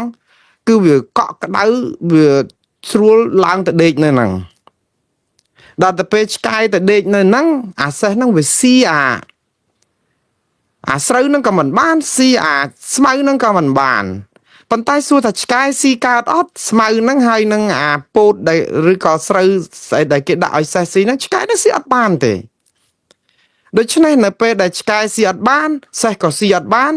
គឺវាកក់ក្ដៅវាស្រួលឡើងទៅដេកនៅហ្នឹងដល់ទៅពេលឆ្កែទៅដេកនៅហ្នឹងអាសេះហ្នឹងវាស៊ីអាអាស្រូវហ្នឹងក៏មិនបានស៊ីអាស្មៅហ្នឹងក៏មិនបានប៉ុន្តែសួរថាឆ្កែស៊ីកើតអត់ស្មៅហ្នឹងហើយនឹងអាពោតដែលឬក៏ស្រូវស្អីដែលគេដាក់ឲ្យសេះស៊ីហ្នឹងឆ្កែហ្នឹងស៊ីអត់បានទេដូច្នេះនៅពេលដែលឆ្កែស៊ីអត់បានសេះក៏ស៊ីអត់បាន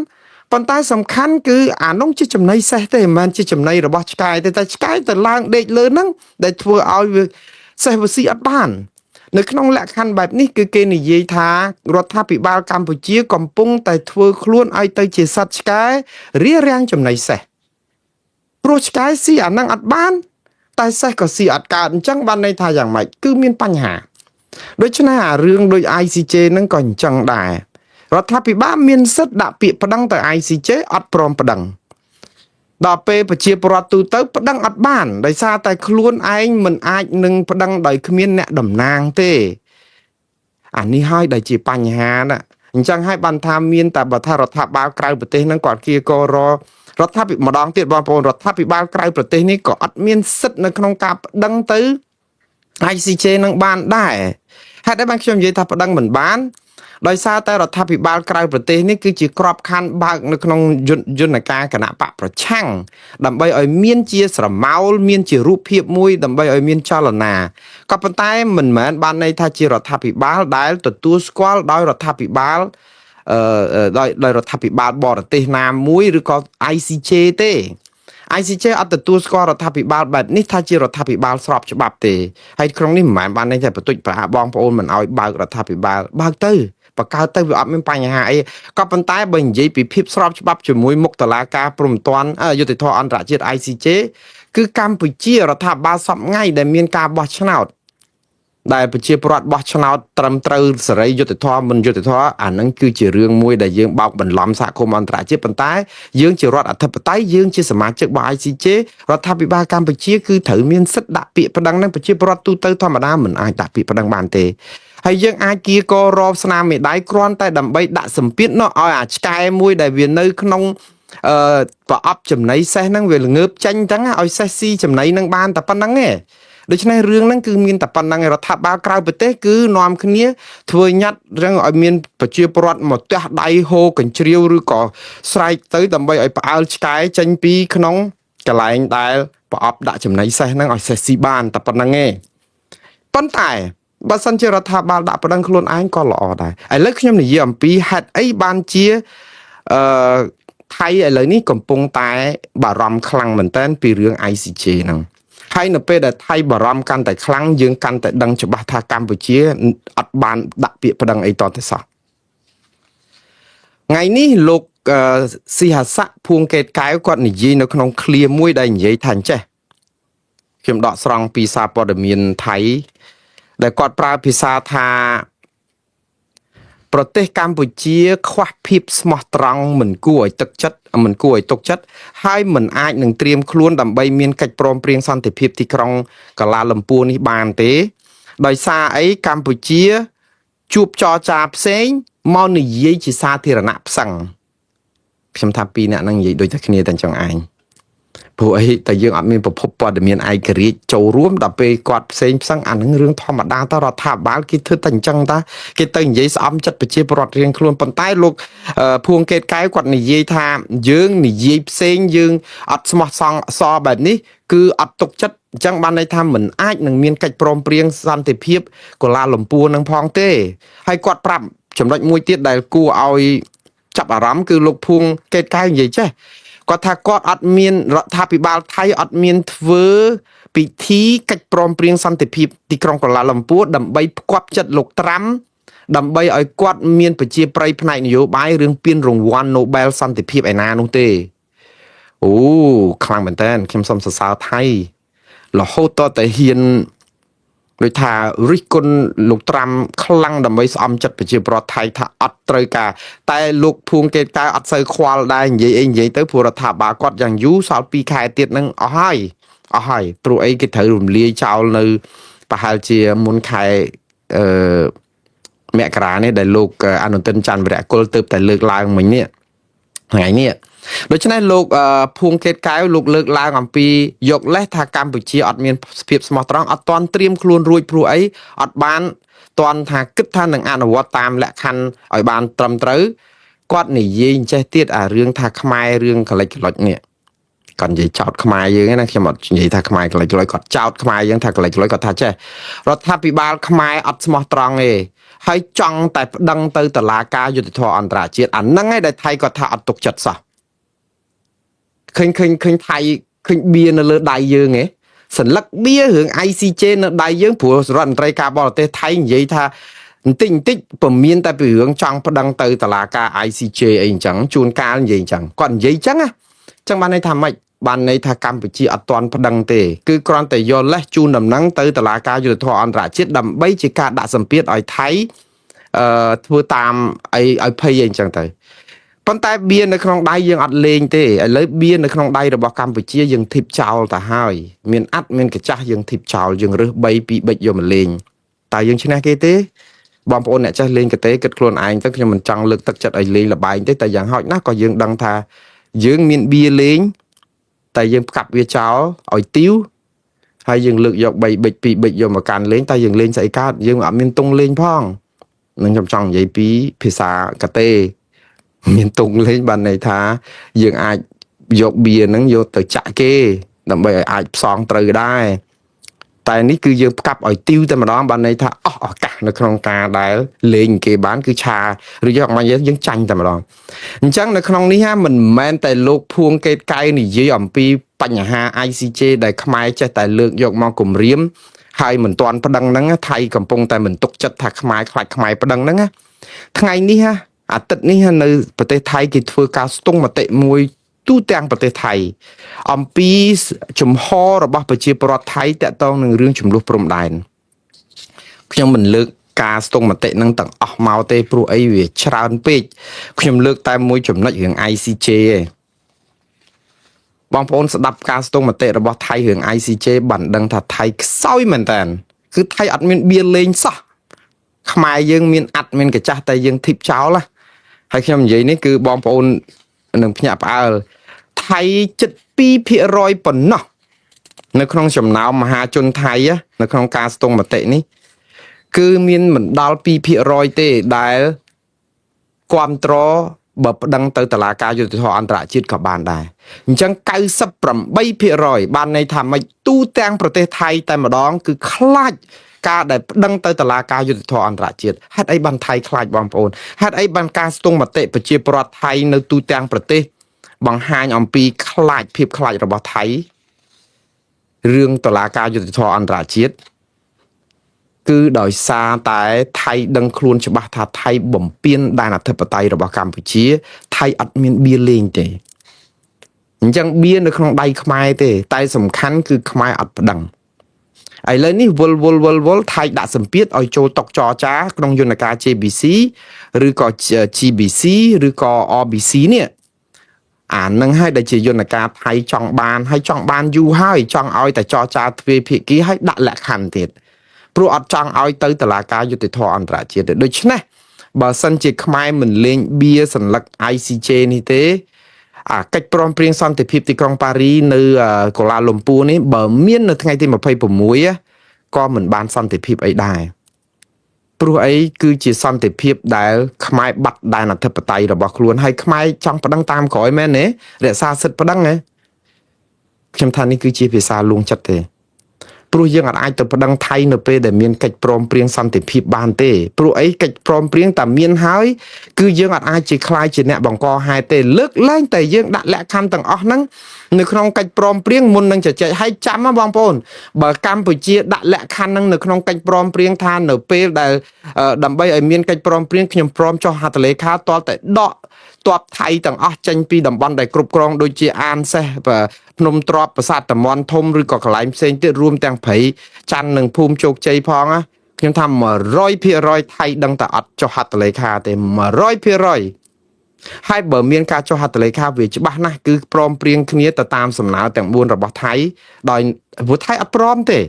ប៉ុន្តែសំខាន់គឺអានោះជាចំណីសេះទេមិនមែនជាចំណីរបស់ឆ្កែទេតែឆ្កែទៅឡើងដេកលើហ្នឹងដែលធ្វើឲ្យវាសេះវាស៊ីអត់បាន នៅក្នុងលក្ខខណ្ឌបែបនេះគឺគេនិយាយថារដ្ឋាភិបាលកម្ពុជាកំពុងតែធ្វើខ្លួនឲ្យទៅជាសត្វឆ្កែរារាំងចំណីសេះព្រោះឆ្កែស៊ីអាហ្នឹងអត់បាន តែសេះក៏ស៊ីអត់កើតអញ្ចឹងបានន័យថាយ៉ាងម៉េចគឺមានបញ្ហាដូច្នេះអារឿងដូច ICJ ហ្នឹងក៏អញ្ចឹងដែររដ្ឋាភិបាលមានសិទ្ធិដាក់ពាក្យប្តឹងទៅ ICJ អត់ព្រមប្តឹងដល់ពេលប្រជាពលរដ្ឋទូទៅប្តឹងអត់បានដោយសារតែខ្លួនឯងមិនអាចនឹងប្តឹងដោយគ្មានអ្នកតំណាងទេអានេះហើយដែលជាបញ្ហាណាអញ្ចឹងហើយបានថាមានតែបើថារដ្ឋាភិបាលក្រៅប្រទេសហ្នឹងគាត់គៀកររដ្ឋាភិបាលម្ដងទៀតបងប្អូនរដ្ឋាភិបាលក្រៅប្រទេសនេះក៏អត់មានសិទ្ធិនៅក្នុងការប្តឹងទៅ ICJ នឹងបានដែរហេតុអីបានខ្ញុំនិយាយថាប្តឹងមិនបានដោយសារតែរដ្ឋាភិបាលក្រៅប្រទេសនេះគឺជាក្របខ័ណ្ឌបើកនៅក្នុងយន្តការគណៈបកប្រឆាំងដើម្បីឲ្យមានជាស្រមោលមានជារូបភាពមួយដើម្បីឲ្យមានចលនាក៏ប៉ុន្តែមិនមែនបានន័យថាជារដ្ឋាភិបាលដែលទទួលស្គាល់ដោយរដ្ឋាភិបាលអឺដោយដោយរដ្ឋាភិបាលបរទេសណាមួយឬក៏ ICJ ទេ ICJ អត់ទទួលស្គាល់រដ្ឋាភិបាលបែបនេះថាជារដ្ឋាភិបាលស្របច្បាប់ទេហើយក្នុងនេះមិនមែនបានន័យថាបន្ទុចប្រអាបងប្អូនមិនឲ្យបើករដ្ឋាភិបាលបើកទៅបង្កើតទៅវាអត់មានបញ្ហាអីក៏ប៉ុន្តែបើនិយាយពីភាពស្របច្បាប់ជាមួយមុខតឡាការព្រំតាន់យុត្តិធម៌អន្តរជាតិ ICJ គឺកម្ពុជារដ្ឋាភិបាលសពថ្ងៃដែលមានការបោះឆ្នោតដែលប្រជាពលរដ្ឋបោះឆ្នោតត្រឹមត្រូវសេរីយុត្តិធម៌មិនយុត្តិធម៌អានឹងគឺជារឿងមួយដែលយើងបោកបន្លំសហគមន៍អន្តរជាតិប៉ុន្តែយើងជារដ្ឋអធិបតេយ្យយើងជាសមាជិករបស់ ICJ រដ្ឋាភិបាលកម្ពុជាគឺត្រូវមានសិទ្ធិដាក់ពាក្យប្តឹងនឹងប្រជាពលរដ្ឋទូទៅធម្មតាមិនអាចដាក់ពាក្យប្តឹងបានទេហើយយើងអាចគៀករកស្នាមមេដៃគ្រាន់តែដើម្បីដាក់សម្ពាធនោះឲ្យអាឆ្កែមួយដែលវានៅក្នុងអឺប្រអប់ចំណីសេះហ្នឹងវាល្ងើបចេញចឹងឲ្យសេះស៊ីចំណីហ្នឹងបានតែប៉ុណ្្នឹងឯងដូច្នេះរឿងហ្នឹងគឺមានតែប៉ុណ្្នឹងឯងរដ្ឋាភិបាលក្រៅប្រទេសគឺនាំគ្នាធ្វើញត្តិរឿងឲ្យមានប្រជាពលរដ្ឋមកទះដៃហូកញ្ជ្រៀវឬក៏ស្រែកទៅដើម្បីឲ្យផ្អើលឆ្កែចេញពីក្នុងកន្លែងដែលប្រអប់ដាក់ចំណីសេះហ្នឹងឲ្យសេះស៊ីបានតែប៉ុណ្្នឹងឯងប៉ុន្តែបើសិនជារដ្ឋាភិបាលដាក់ប្តឹងខ្លួនឯងក៏ល្អដែរឥឡូវខ្ញុំនិយាយអំពីហេតុអីបានជាអឺថៃឥឡូវនេះកំពុងតែបារម្ភខ្លាំងមែនតើពីរឿង ICJ ហ្នឹងហើយនៅពេលដែលថៃបារម្ភកាន់តែខ្លាំងយើងកាន់តែដឹងច្បាស់ថាកម្ពុជាអត់បានដាក់ពាក្យប្តឹងអីតតែសោះថ្ងៃនេះលោកស៊ីហាស័កភួងកេតកែវគាត់និយាយនៅក្នុងឃ្លាមួយដែលនិយាយថាអញ្ចេះខ្ញុំដកស្រង់ពីសារព័ត៌មានថៃដែលគាត់ប្រើភាសាថាប្រទេសកម្ពុជាខ្វះភាពស្មោះត្រង់មិនគួរឲ្យទឹកចិត្តមិនគួរឲ្យទុកចិត្តហើយមិនអាចនឹងត្រៀមខ្លួនដើម្បីមានកិច្ចព្រមព្រៀងសន្តិភាពទីក្រុងកាឡាលំពួរនេះបានទេដោយសារអីកម្ពុជា ជួបចរចាផ្សេងមកនិយាយជាសាធារណៈផ្សឹងខ្ញុំថាពីរអ្នកហ្នឹងនិយាយដូចតែគ្នាតែអញ្ចឹងឯងព្រោះអីតែយើងអត់មានប្រភពព័ត៌មានឯករាជ្យចូលរួមដល់ពេលគាត់ផ្សេងផ្សឹងអាហ្នឹងរឿងធម្មតាតរដ្ឋាភិបាលគេធ្វើតែអញ្ចឹងតាគេទៅនិយាយស្អំចិត្តប្រជាពលរដ្ឋរៀងខ្លួនប៉ុន្តែលោកភួងកេតកែវគាត់និយាយថាយើងនិយាយផ្សេងយើងអត់ស្មោះសង់សបែបនេះគឺអត់ទុកចិត្តអញ្ចឹងបានន័យថាមិនអាចនឹងមានកិច្ចព្រមព្រៀងសន្តិភាពកូឡាលំពួរនឹងផងទេហើយគាត់ប្រាប់ចំណុចមួយទៀតដែលគួរឲ្យចាប់អារម្មណ៍គឺលោកភួងកេតកែវនិយាយចេះគាត់ថាគាត់អត់មានរដ្ឋាភិបាលថៃអត់មានធ្វើពិធីកិច្ចព្រមព្រៀងសន្តិភាពទីក្រុងកូឡាលំពួរដើម្បីផ្គាប់ចិត្តលោកត្រាំដើម្បីឲ្យគាត់មានប្រជាប្រិយផ្នែកនយោបាយរឿងពានរង្វាន់ Nobel សន្តិភាពឯណានោះទេអូខ្លាំងមែនតើខ្ញុំសូមសរសើរថៃរហូតតតែហ៊ានដូចថារិះគន់លោកត្រាំខ្លាំងដើម្បីស្អំចិត្តប្រជាពលរដ្ឋថៃថាអត់ត្រូវការតែលោកភួងកេតកែវអត់សូវខ្វល់ដែរនិយាយអីនិយាយទៅព្រោះរដ្ឋាភិបាលគាត់យ៉ាងយូរសល់2ខែទៀតនឹងអស់ហើយអស់ហើយព្រោះអីគេត្រូវរំលាយចោលនៅប្រហែលជាមុនខែអឺមករានេះដែលលោកអនុទិនច័ន្ទវរៈគុលទៅតែលើកឡើងមិញនេះថ្ងៃនេះដូច្នេះលោកភួងកេតកែវលោកលើកឡើងអំពីយកលេសថាកម្ពុជាអត់មានភាពស្មោះត្រង់អត់ទាន់ត្រៀមខ្លួនរួចព្រោះអីអត់បានទាន់ថាគិតថានឹងអនុវត្តតាមលក្ខខណ្ឌឲ្យបានត្រឹមត្រូវគាត់និយាយអញ្ចេះទៀតអារឿងថាខ្មែររឿងកលិចកលុចនេះគាត់និយាយចោតខ្មែរយើងណាខ្ញុំអត់និយាយថាខ្មែរកលិចកលុចគាត់ចោតខ្មែរយើងថាកលិចកលុចគាត់ថាចេះរដ្ឋាភិបាលខ្មែរអត់ស្មោះត្រង់ទេហើយចង់តែប្តឹងទៅតុលាការយុត្តិធម៌អន្តរជាតិអាហ្នឹងឯងដែលថៃគាត់ថាអត់ទុកចិត្តសោះឃើញឃើញឃើញថៃឃើញបៀនៅលើដៃយើងឯងសន្លឹកបៀរឿង ICJ នៅដៃយើងព្រោះរដ្ឋមន្ត្រីការបរទេសថៃនិយាយថាបន្តិចបន្តិចពមៀនតែពីរឿងចង់ប្តឹងទៅតុលាការ ICJ អីអញ្ចឹងជួនកាលនិយាយអញ្ចឹងគាត់និយាយអញ្ចឹងណាអញ្ចឹងបានន័យថាម៉េចបានន័យថាកម្ពុជាអត់ទាន់ប្តឹងទេគឺគ្រាន់តែយកលេសជូនដំណឹងទៅតុលាការយុត្តិធម៌អន្តរជាតិដើម្បីជាការដាក់សម្ពាធឲ្យថៃអឺធ្វើតាមអីឲ្យភ័យអីអញ្ចឹងទៅប៉ុន្តែបៀនៅក្នុងដៃយើងអត់លេងទេឥឡូវបៀនៅក្នុងដៃរបស់កម្ពុជាយើងធីបចោលទៅហើយមានអាត់មានកញ្ចាស់យើងធីបចោលយើងរើស3 2បិចយកមកលេងតើយើងឈ្នះគេទេបងប្អូនអ្នកចេះលេងកតេគិតខ្លួនឯងទៅខ្ញុំមិនចង់លើកទឹកចិត្តឲ្យលេងលបែងទេតែយ៉ាងហោចណាស់ក៏យើងដឹងថាយើងមានបៀលេងតែយើងផ្កាប់វាចោលឲ្យទីវហើយយើងលើកយក3បិច2បិចយកមកកាន់លេងតែយើងលេងស្អីកើតយើងអត់មានតុងលេងផងនឹងខ្ញុំចង់និយាយពីភាសាកតេមានតុងលេងបានន័យថាយើងអាចយកបៀហ្នឹងយកទៅចាក់គេដើម្បីឲ្យអាចផ្សងត្រូវដែរតែនេះគឺយើងផ្កាប់ឲ្យទីវតែម្ដងបានន័យថាអស់ឱកាសនៅក្នុងការដែលលេងគេបានគឺឆាឬយកមកយើងចាញ់តែម្ដងអញ្ចឹងនៅក្នុងនេះមិនមែនតែលោកភួងកេតកែវនិយាយអំពីបញ្ហា ICJ ដែលខ្មែរចេះតែលើកយកមកគម្រាមហើយមិនទាន់ប្តឹងហ្នឹងថៃកំពុងតែមិនទុកចិត្តថាខ្មែរខ្លាចខ្មែរប្តឹងហ្នឹងណាថ្ងៃនេះអាទិត្យនេះនៅប្រទេសថៃគេធ្វើការស្ទង់មតិមួយទូទាំងប្រទេសថៃអំពីជំហររបស់ប្រជាពលរដ្ឋថៃតាក់ទងនឹងរឿងចំនួនព្រំដែនខ្ញុំមិនលើកការស្ទង់មតិនឹងទាំងអស់មកទេព្រោះអីវាច្រើនពេកខ្ញុំលើកតែមួយចំណុចរឿង ICJ ឯងបងប្អូនស្ដាប់ការស្ទង់មតិរបស់ថៃរឿង ICJ បានដឹងថាថៃខ្សោយមែនតើគឺថៃអត់មានបៀលេងសោះខ្មែរយើងមានអាត់មានកញ្ចាស់តែយើងធីបចោលណាហើយខ្ញុំនិយាយនេះគឺបងប្អូននឹងភ្ញាក់ផ្អើលថៃជិត2%ប៉ុណ្ណោះនៅក្នុងចំណោមមហាជនថៃនៅក្នុងការស្ទង់មតិនេះគឺមានមិនដល់2%ទេដែលគ្រប់គ្រងបើប្តឹងទៅតុលាការយុត្តិធម៌អន្តរជាតិក៏បានដែរអញ្ចឹង98%បានន័យថាមិនទូទាំងប្រទេសថៃតែម្ដងគឺខ្លាចការដែលប្តឹងទៅតុលាការយុត្តិធម៌អន្តរជាតិហេតុអីបានថៃខ្លាចបងប្អូនហេតុអីបានការស្ទង់មតិប្រជាពលរដ្ឋថៃនៅទូទាំងប្រទេសបង្ហាញអំពីខ្លាចភាពខ្លាចរបស់ថៃរឿងតុលាការយុត្តិធម៌អន្តរជាតិគឺដោយសារតែថៃដឹងខ្លួនច្បាស់ថាថៃបំពានដែនអធិបតេយ្យរបស់កម្ពុជាថៃអត់មានបៀលេងទេអញ្ចឹងបៀនៅក្នុងដៃខ្មែរទេតែសំខាន់គឺខ្មែរអត់ប្តឹងឥឡូវនេះវល់វល់វល់វល់ថៃដាក់សម្ពាធឲ្យចូលតុចរចាក្នុងយន្តការ JBC ឬក៏ GBC ឬក៏ RBC នេះអានឹងហើយដែលជាយន្តការថៃចង់បានហើយចង់បានយូរហើយចង់ឲ្យតែចរចាទ្វេភាគីហើយដាក់លក្ខខណ្ឌទៀត ព្រោះអត់ចង់ឲ្យទៅតុលាការយុត្តិធម៌អន្តរជាតិទេដូច្នេះបើសិនជាខ្មែរមិនលេងបៀសន្លឹក ICJ នេះទេអាកិច្ចព្រមព្រៀងសន្តិភាពទីក្រុងប៉ារីនៅកូឡាលំពួរនេះបើមាននៅថ្ងៃទី26ក៏មិនបានសន្តិភាពអីដែរព្រោះអីគឺជាសន្តិភាពដែលខ្មែរបាត់ដែនអធិបតេយ្យរបស់ខ្លួនហើយខ្មែរចង់ប្តឹងតាមក្រោយមែនទេរក្សាសិទ្ធិប្តឹងហ៎ខ្ញុំថានេះគឺជាភាសាលួងចិត្តទេព្រោះយើងអាចទៅប្តឹងថៃនៅពេលដែលមានកិច្ចព្រមព្រៀងសន្តិភាពបានទេព្រោះអីកិច្ចព្រមព្រៀងតែមានហើយគឺយើងអាចជាខ្លាយជាអ្នកបង្កហេតុទេលើកលែងតែយើងដាក់លក្ខខណ្ឌទាំងអស់ហ្នឹងនៅក្នុងកិច្ចព្រមព្រៀងមុននឹងជជែកហើយចាំណាបងប្អូនបើកម្ពុជាដាក់លក្ខខណ្ឌហ្នឹងនៅក្នុងកិច្ចព្រមព្រៀងថានៅពេលដែលដើម្បីឲ្យមានកិច្ចព្រមព្រៀងខ្ញុំព្រមចុះហត្ថលេខាទាល់តែដកទ័ពថៃទាំងអស់ចេញពីតំបន់ដែលគ្រប់គ្រងដូចជាអានសេះភ្នំទ្របប្រាសាទតំន់ធំឬក៏កន្លែងផ្សេងទៀតរួមទាំងព្រៃច័ន្ទនិងភូមិជោគជ័យផងណាខ្ញុំថា100%ថៃដឹងតែអត់ចុះហត្ថលេខាទេ100%ហើយបើមានការចុះហត្ថលេខាវាច្បាស់ណាស់គឺព្រមព្រៀងគ្នាទៅតាមសំណើទាំង4របស់ថៃដោយព្រោះថៃអត់ព្រមទេ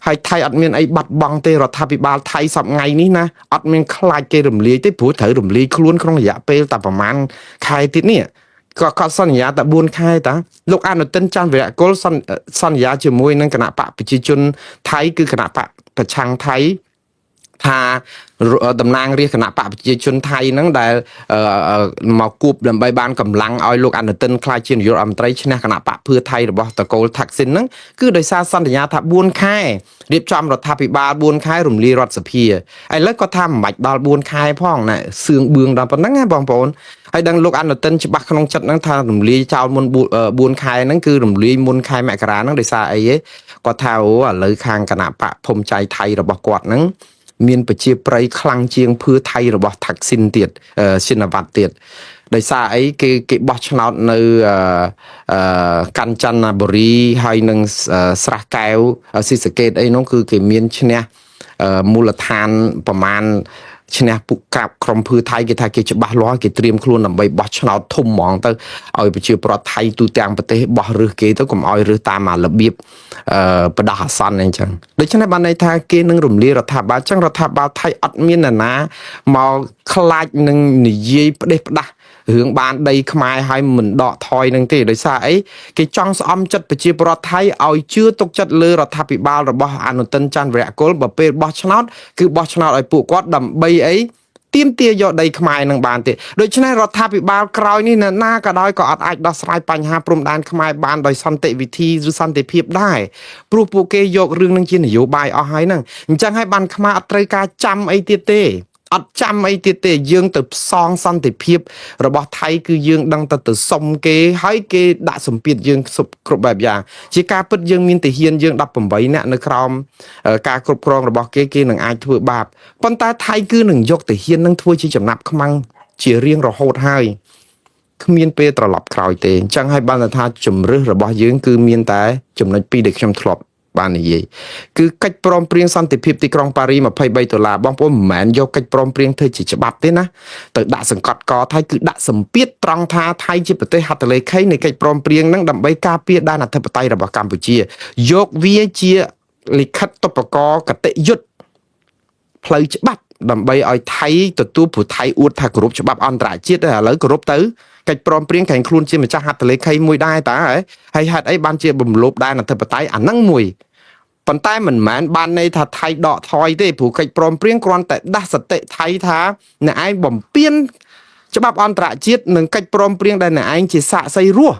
ហើយថៃអត់មានអីបាត់បង់ទេរដ្ឋាភិបាលថៃសប្ងៃនេះណាអត់មានខ្លាចគេរំលាយទេព្រោះត្រូវរំលាយខ្លួនក្នុងរយៈពេលតែប្រហែលខែទៀតនេះក៏គាត់សន្យាតែ4ខែតាលោកអនុទិនច័ន្ទវិរៈគុលសន្យាជាមួយនឹងគណៈបកប្រជាជនថៃគឺគណៈបកប្រឆាំងថៃថាតំណាងរាស្ត្រគណៈបកប្រជាជនថៃហ្នឹងដែលមកគួបដើម្បីបានកម្លាំងឲ្យលោកអនុទិនក្លាយជានាយករដ្ឋមន្ត្រីឈ្នះគណៈបកភឿថៃរបស់តកូលថាក់ស៊ីនហ្នឹងគឺដោយសារសន្យាថា4ខែរៀបចំរដ្ឋាភិបាល4ខែរំលាយរដ្ឋសភាឥឡូវគាត់ថាមិនបាច់ដល់4ខែផងណាសឿងបឿងដល់ប៉ុណ្ណឹងណាបងប្អូនហើយដឹងលោកអនុទិនច្បាស់ក្នុងចិត្តហ្នឹងថារំលាយចោលមុន4ខែហ្នឹងគឺរំលាយមុនខែមករាហ្នឹងដោយសារអីទេគាត់ថាអូឥឡូវខាងគណៈបកភូមិចៃថៃរបស់គាត់ហ្នឹងមានប្រជាប្រិយខ្លាំងជាងភឿថៃរបស់ថាក់ស៊ីនទៀតស៊ីនវ៉ាត់ទៀតដោយសារអីគេបោះឆ្នោតនៅកញ្ចនបុរីហើយនឹងស្រះកែវស៊ីសកេតអីនោះគឺគេមានឈ្នះមូលដ្ឋានប្រមាណឈ្នះពុកកាប់ក្រុមភឿថៃគេថាគេច្បាស់លាស់គេត្រៀមខ្លួនដើម្បីបោះឆ្នោតធំហ្មងទៅឲ្យប្រជាប្រដ្ឋថៃទូទាំងប្រទេសបោះរើសគេទៅកុំឲ្យរើសតាមអារបៀបបដោះអាសន្នអីចឹងដូច្នេះបានន័យថាគេនឹងរំលាយរដ្ឋាភិបាលចឹងរដ្ឋាភិបាលថៃអត់មាននរណាមកខ្លាចនឹងនិយាយផ្ដេសផ្ដាស់រឿងបានដីខ្មែរហើយមិនដកថយនឹងទេដោយសារអីគេចង់ស្អំចិត្តប្រជាពលរដ្ឋថៃឲ្យជឿទុកចិត្តលើរដ្ឋាភិបាលរបស់អនុទិនច័ន្ទវិរៈគុលបើពេលបោះឆ្នោតគឺបោះឆ្នោតឲ្យពួកគាត់ដើម្បីអីទាមទារយកដីខ្មែរនឹងបានទេដូច្នេះរដ្ឋាភិបាលក្រោយនេះណាក៏ដោយក៏អត់អាចដោះស្រាយបញ្ហាព្រំដែនខ្មែរបានដោយសន្តិវិធីឬសន្តិភាពដែរព្រោះពួកគេយករឿងនឹងជានយោបាយអស់ហើយហ្នឹងអញ្ចឹងហើយបានខ្មែរអត់ត្រូវការចាំអីទៀតទេអត់ចាំអីទៀតទេយើងទៅផ្សងសន្តិភាពរបស់ថៃគឺយើងដឹងតែទៅសុំគេហើយគេដាក់សម្ពាធយើងគ្រប់បែបយ៉ាងជាការពិតយើងមានទាហានយើង18នាក់នៅក្រោមការគ្រប់គ្រងរបស់គេគេនឹងអាចធ្វើបាបប៉ុន្តែថៃគឺនឹងយកទាហាននឹងធ្វើជាចំណាប់ខ្មាំងជារៀងរហូតហើយគ្មានពេលត្រឡប់ក្រោយទេអញ្ចឹងហើយបានថាជំរឹះរបស់យើងគឺមានតែចំណុចពីរដែលខ្ញុំធ្លាប់បាននិយាយគឺកិច្ចព្រមព្រៀងសន្តិភាពទីក្រុងប៉ារី23ដុល្លារបងប្អូនមិនមែនយកកិច្ចព្រមព្រៀងធ្វើជាច្បាប់ទេណាទៅដាក់សង្កត់កថៃគឺដាក់សម្ពាធត្រង់ថាថៃជាប្រទេសហត្ថលេខីនៃកិច្ចព្រមព្រៀងហ្នឹងដើម្បីការពារដែនអធិបតេយ្យរបស់កម្ពុជាយកវាជាលិខិតតុបករណ៍គតិយុត្តផ្លូវច្បាប់ដើម្បីឲ្យថៃទទួលព្រោះថៃអួតថាគោរពច្បាប់អន្តរជាតិឥឡូវគោរពទៅកិច្ចព្រមព្រៀងក្រែងខ្លួនជាម្ចាស់ហត្ថលេខីមួយដែរតើហើយហេតុអីបានជាបំលោបដែនអធិបតេយ្យអាហ្នឹងមួយប៉ុន្តែមិនមែនបានន័យថាថៃដកថយទេព្រោះកិច្ចព្រមព្រៀងគ្រាន់តែដាស់សតិថៃថាអ្នកឯងបំពេញច្បាប់អន្តរជាតិនិងកិច្ចព្រមព្រៀងដែលអ្នកឯងជាសាក្សីរស់